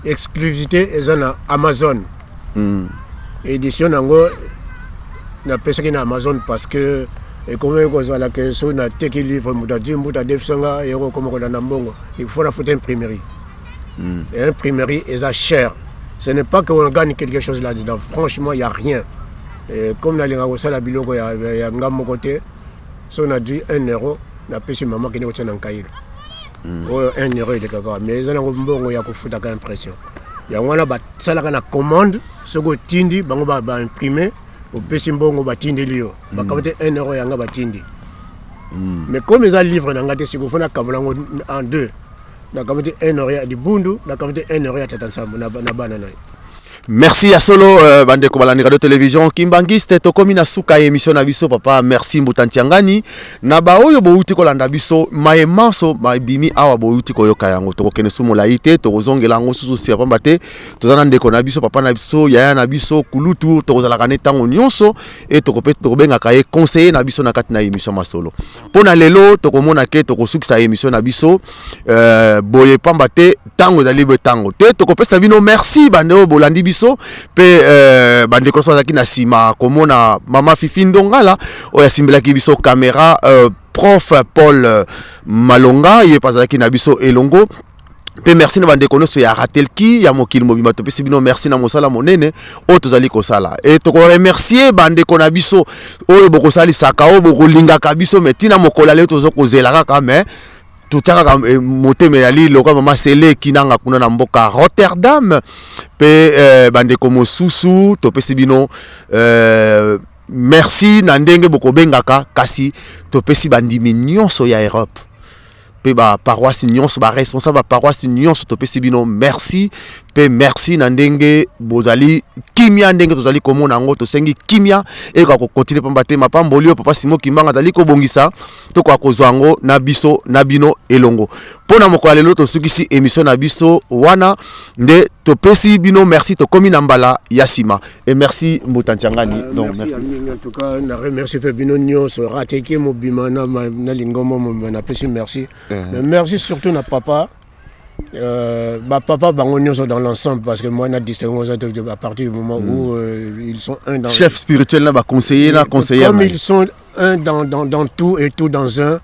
Exclusivité eza na Amazon. Édition nango napesaki na Amazon parce que ekomi kozala ke soki nateki livre, moto adui mbuta adefisanga, ekokoma kolanda mbongo, il faut nafuta imprimerie. Imprimerie eza cher. Ce n'est pas qu'on gagne quelque chose là-dedans. Franchement, il n'y a rien. Et comme nalinga kosala biloko ya, ya nga moko te, so nazwi 1 euro, napesi mama, kende kotia na nkailo. Oyo 1 euro elekaka, mais eza nango mbongo ya kofutaka impression. Yango wana basalaka na commande. Soki otindi bango, baimprime, opesi mbongo, batindeli yo, bakaba te 1 euro yanga batindi. Mais comme eza livre na nga te, sikoyo faut nakabola yango en deux. Nakaba te 1 euro ya libundu, nakaba te 1 euro ya tata Nsambo na bana na ye. Merci ya solo. Bandeko balandi radio télévision Kimbangiste, tokomi na suka ya émission na biso. Papa, merci. Mbuta Ntiangani na baoyo bouti kolanda biso, maye manso mabimi awa bouti koyoka yango. Tokokende su molai te, tokozongela yango susu sia, pamba te toza na ndeko na biso, papa na biso, yaya na biso, kulutu. Tokozalaka ne ntango nyonso e tokobengaka ye conseiller na biso na kati na émission Masolo. Mpo na lelo, tokomona ke tokosukisa émission na biso boye, pamba te ntango ezali boye, ntango te. Tokopesa bino merci, bandeko bolandi biso, mpe bandeko nyonso bazalaki na nsima, komona mama Fifi Ndongala oyo asimbelaki biso caméra, prof Paul Malonga, ye mpe azalaki na biso elongo. Mpe merci na bandeko nyonso ya Ratelki ya mokili mobimba. Topesi bino merci na mosala monene oyo tozali kosala. E tokoremercier bandeko na biso oyo bokosalisaka, oyo bokolingaka biso, mais ntina mokolo ya lelo toza kozela kaka, mais totia kaka motema ezali lokola mama Seleki nanga kuna na mboka Rotterdam. Mpe bandeko mosusu, topesi bino merci na ndenge bokobengaka. Kasi topesi bandimi nyonso ya Europe mpe baparoisse nyonso, baresponsable baparoisse nyonso, topesi bino merci mpe merci na ndenge bozali kimia. Ndenge tozali komona yango, tosengi kimia ekoka kocontinuer, pamba te mapamboli oyo papa Simon Kimbangu azali kobongisa, tokoka kozwa yango na biso na bino elongo. Mpo na mokolo ya lelo, tosukisi émission na biso wana nde topesi bino merci. Tokomi na mbala ya nsima. Et merci, mbuta Ntiangani. Donc merci, merci en tout cas. Na remercie mpe bino nyonso, Rateki mobima na lingombo mobima, napesi merci. Mais merci surtout na papa, bapapa bango nyonso dans l'ensemble, parce que moi na distingue à partir du moment où ils sont un dans chef spirituel na baconseiller na conseiller. Comme ils sont un dans tout et tout dans un,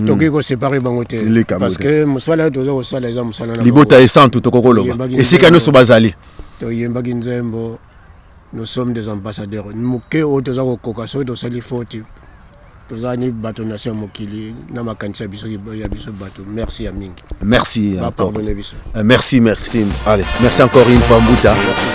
tokoki koséparer bango te, parce que mosala toza kosala eza mosala. Libota esantu, tokokoloba esika nyonso bazali. Toyembaki nzembo: "Nous sommes des ambassadeurs." Moke oyo toza kokoka, soki tosali faute, toza ni bato na se ya mokili na makanisi ya biso, ya biso bato. Merci ya mingi. Merci. Bapardonne biso. Merci, merci. Allez, merci encore une fois, mbuta. Merci.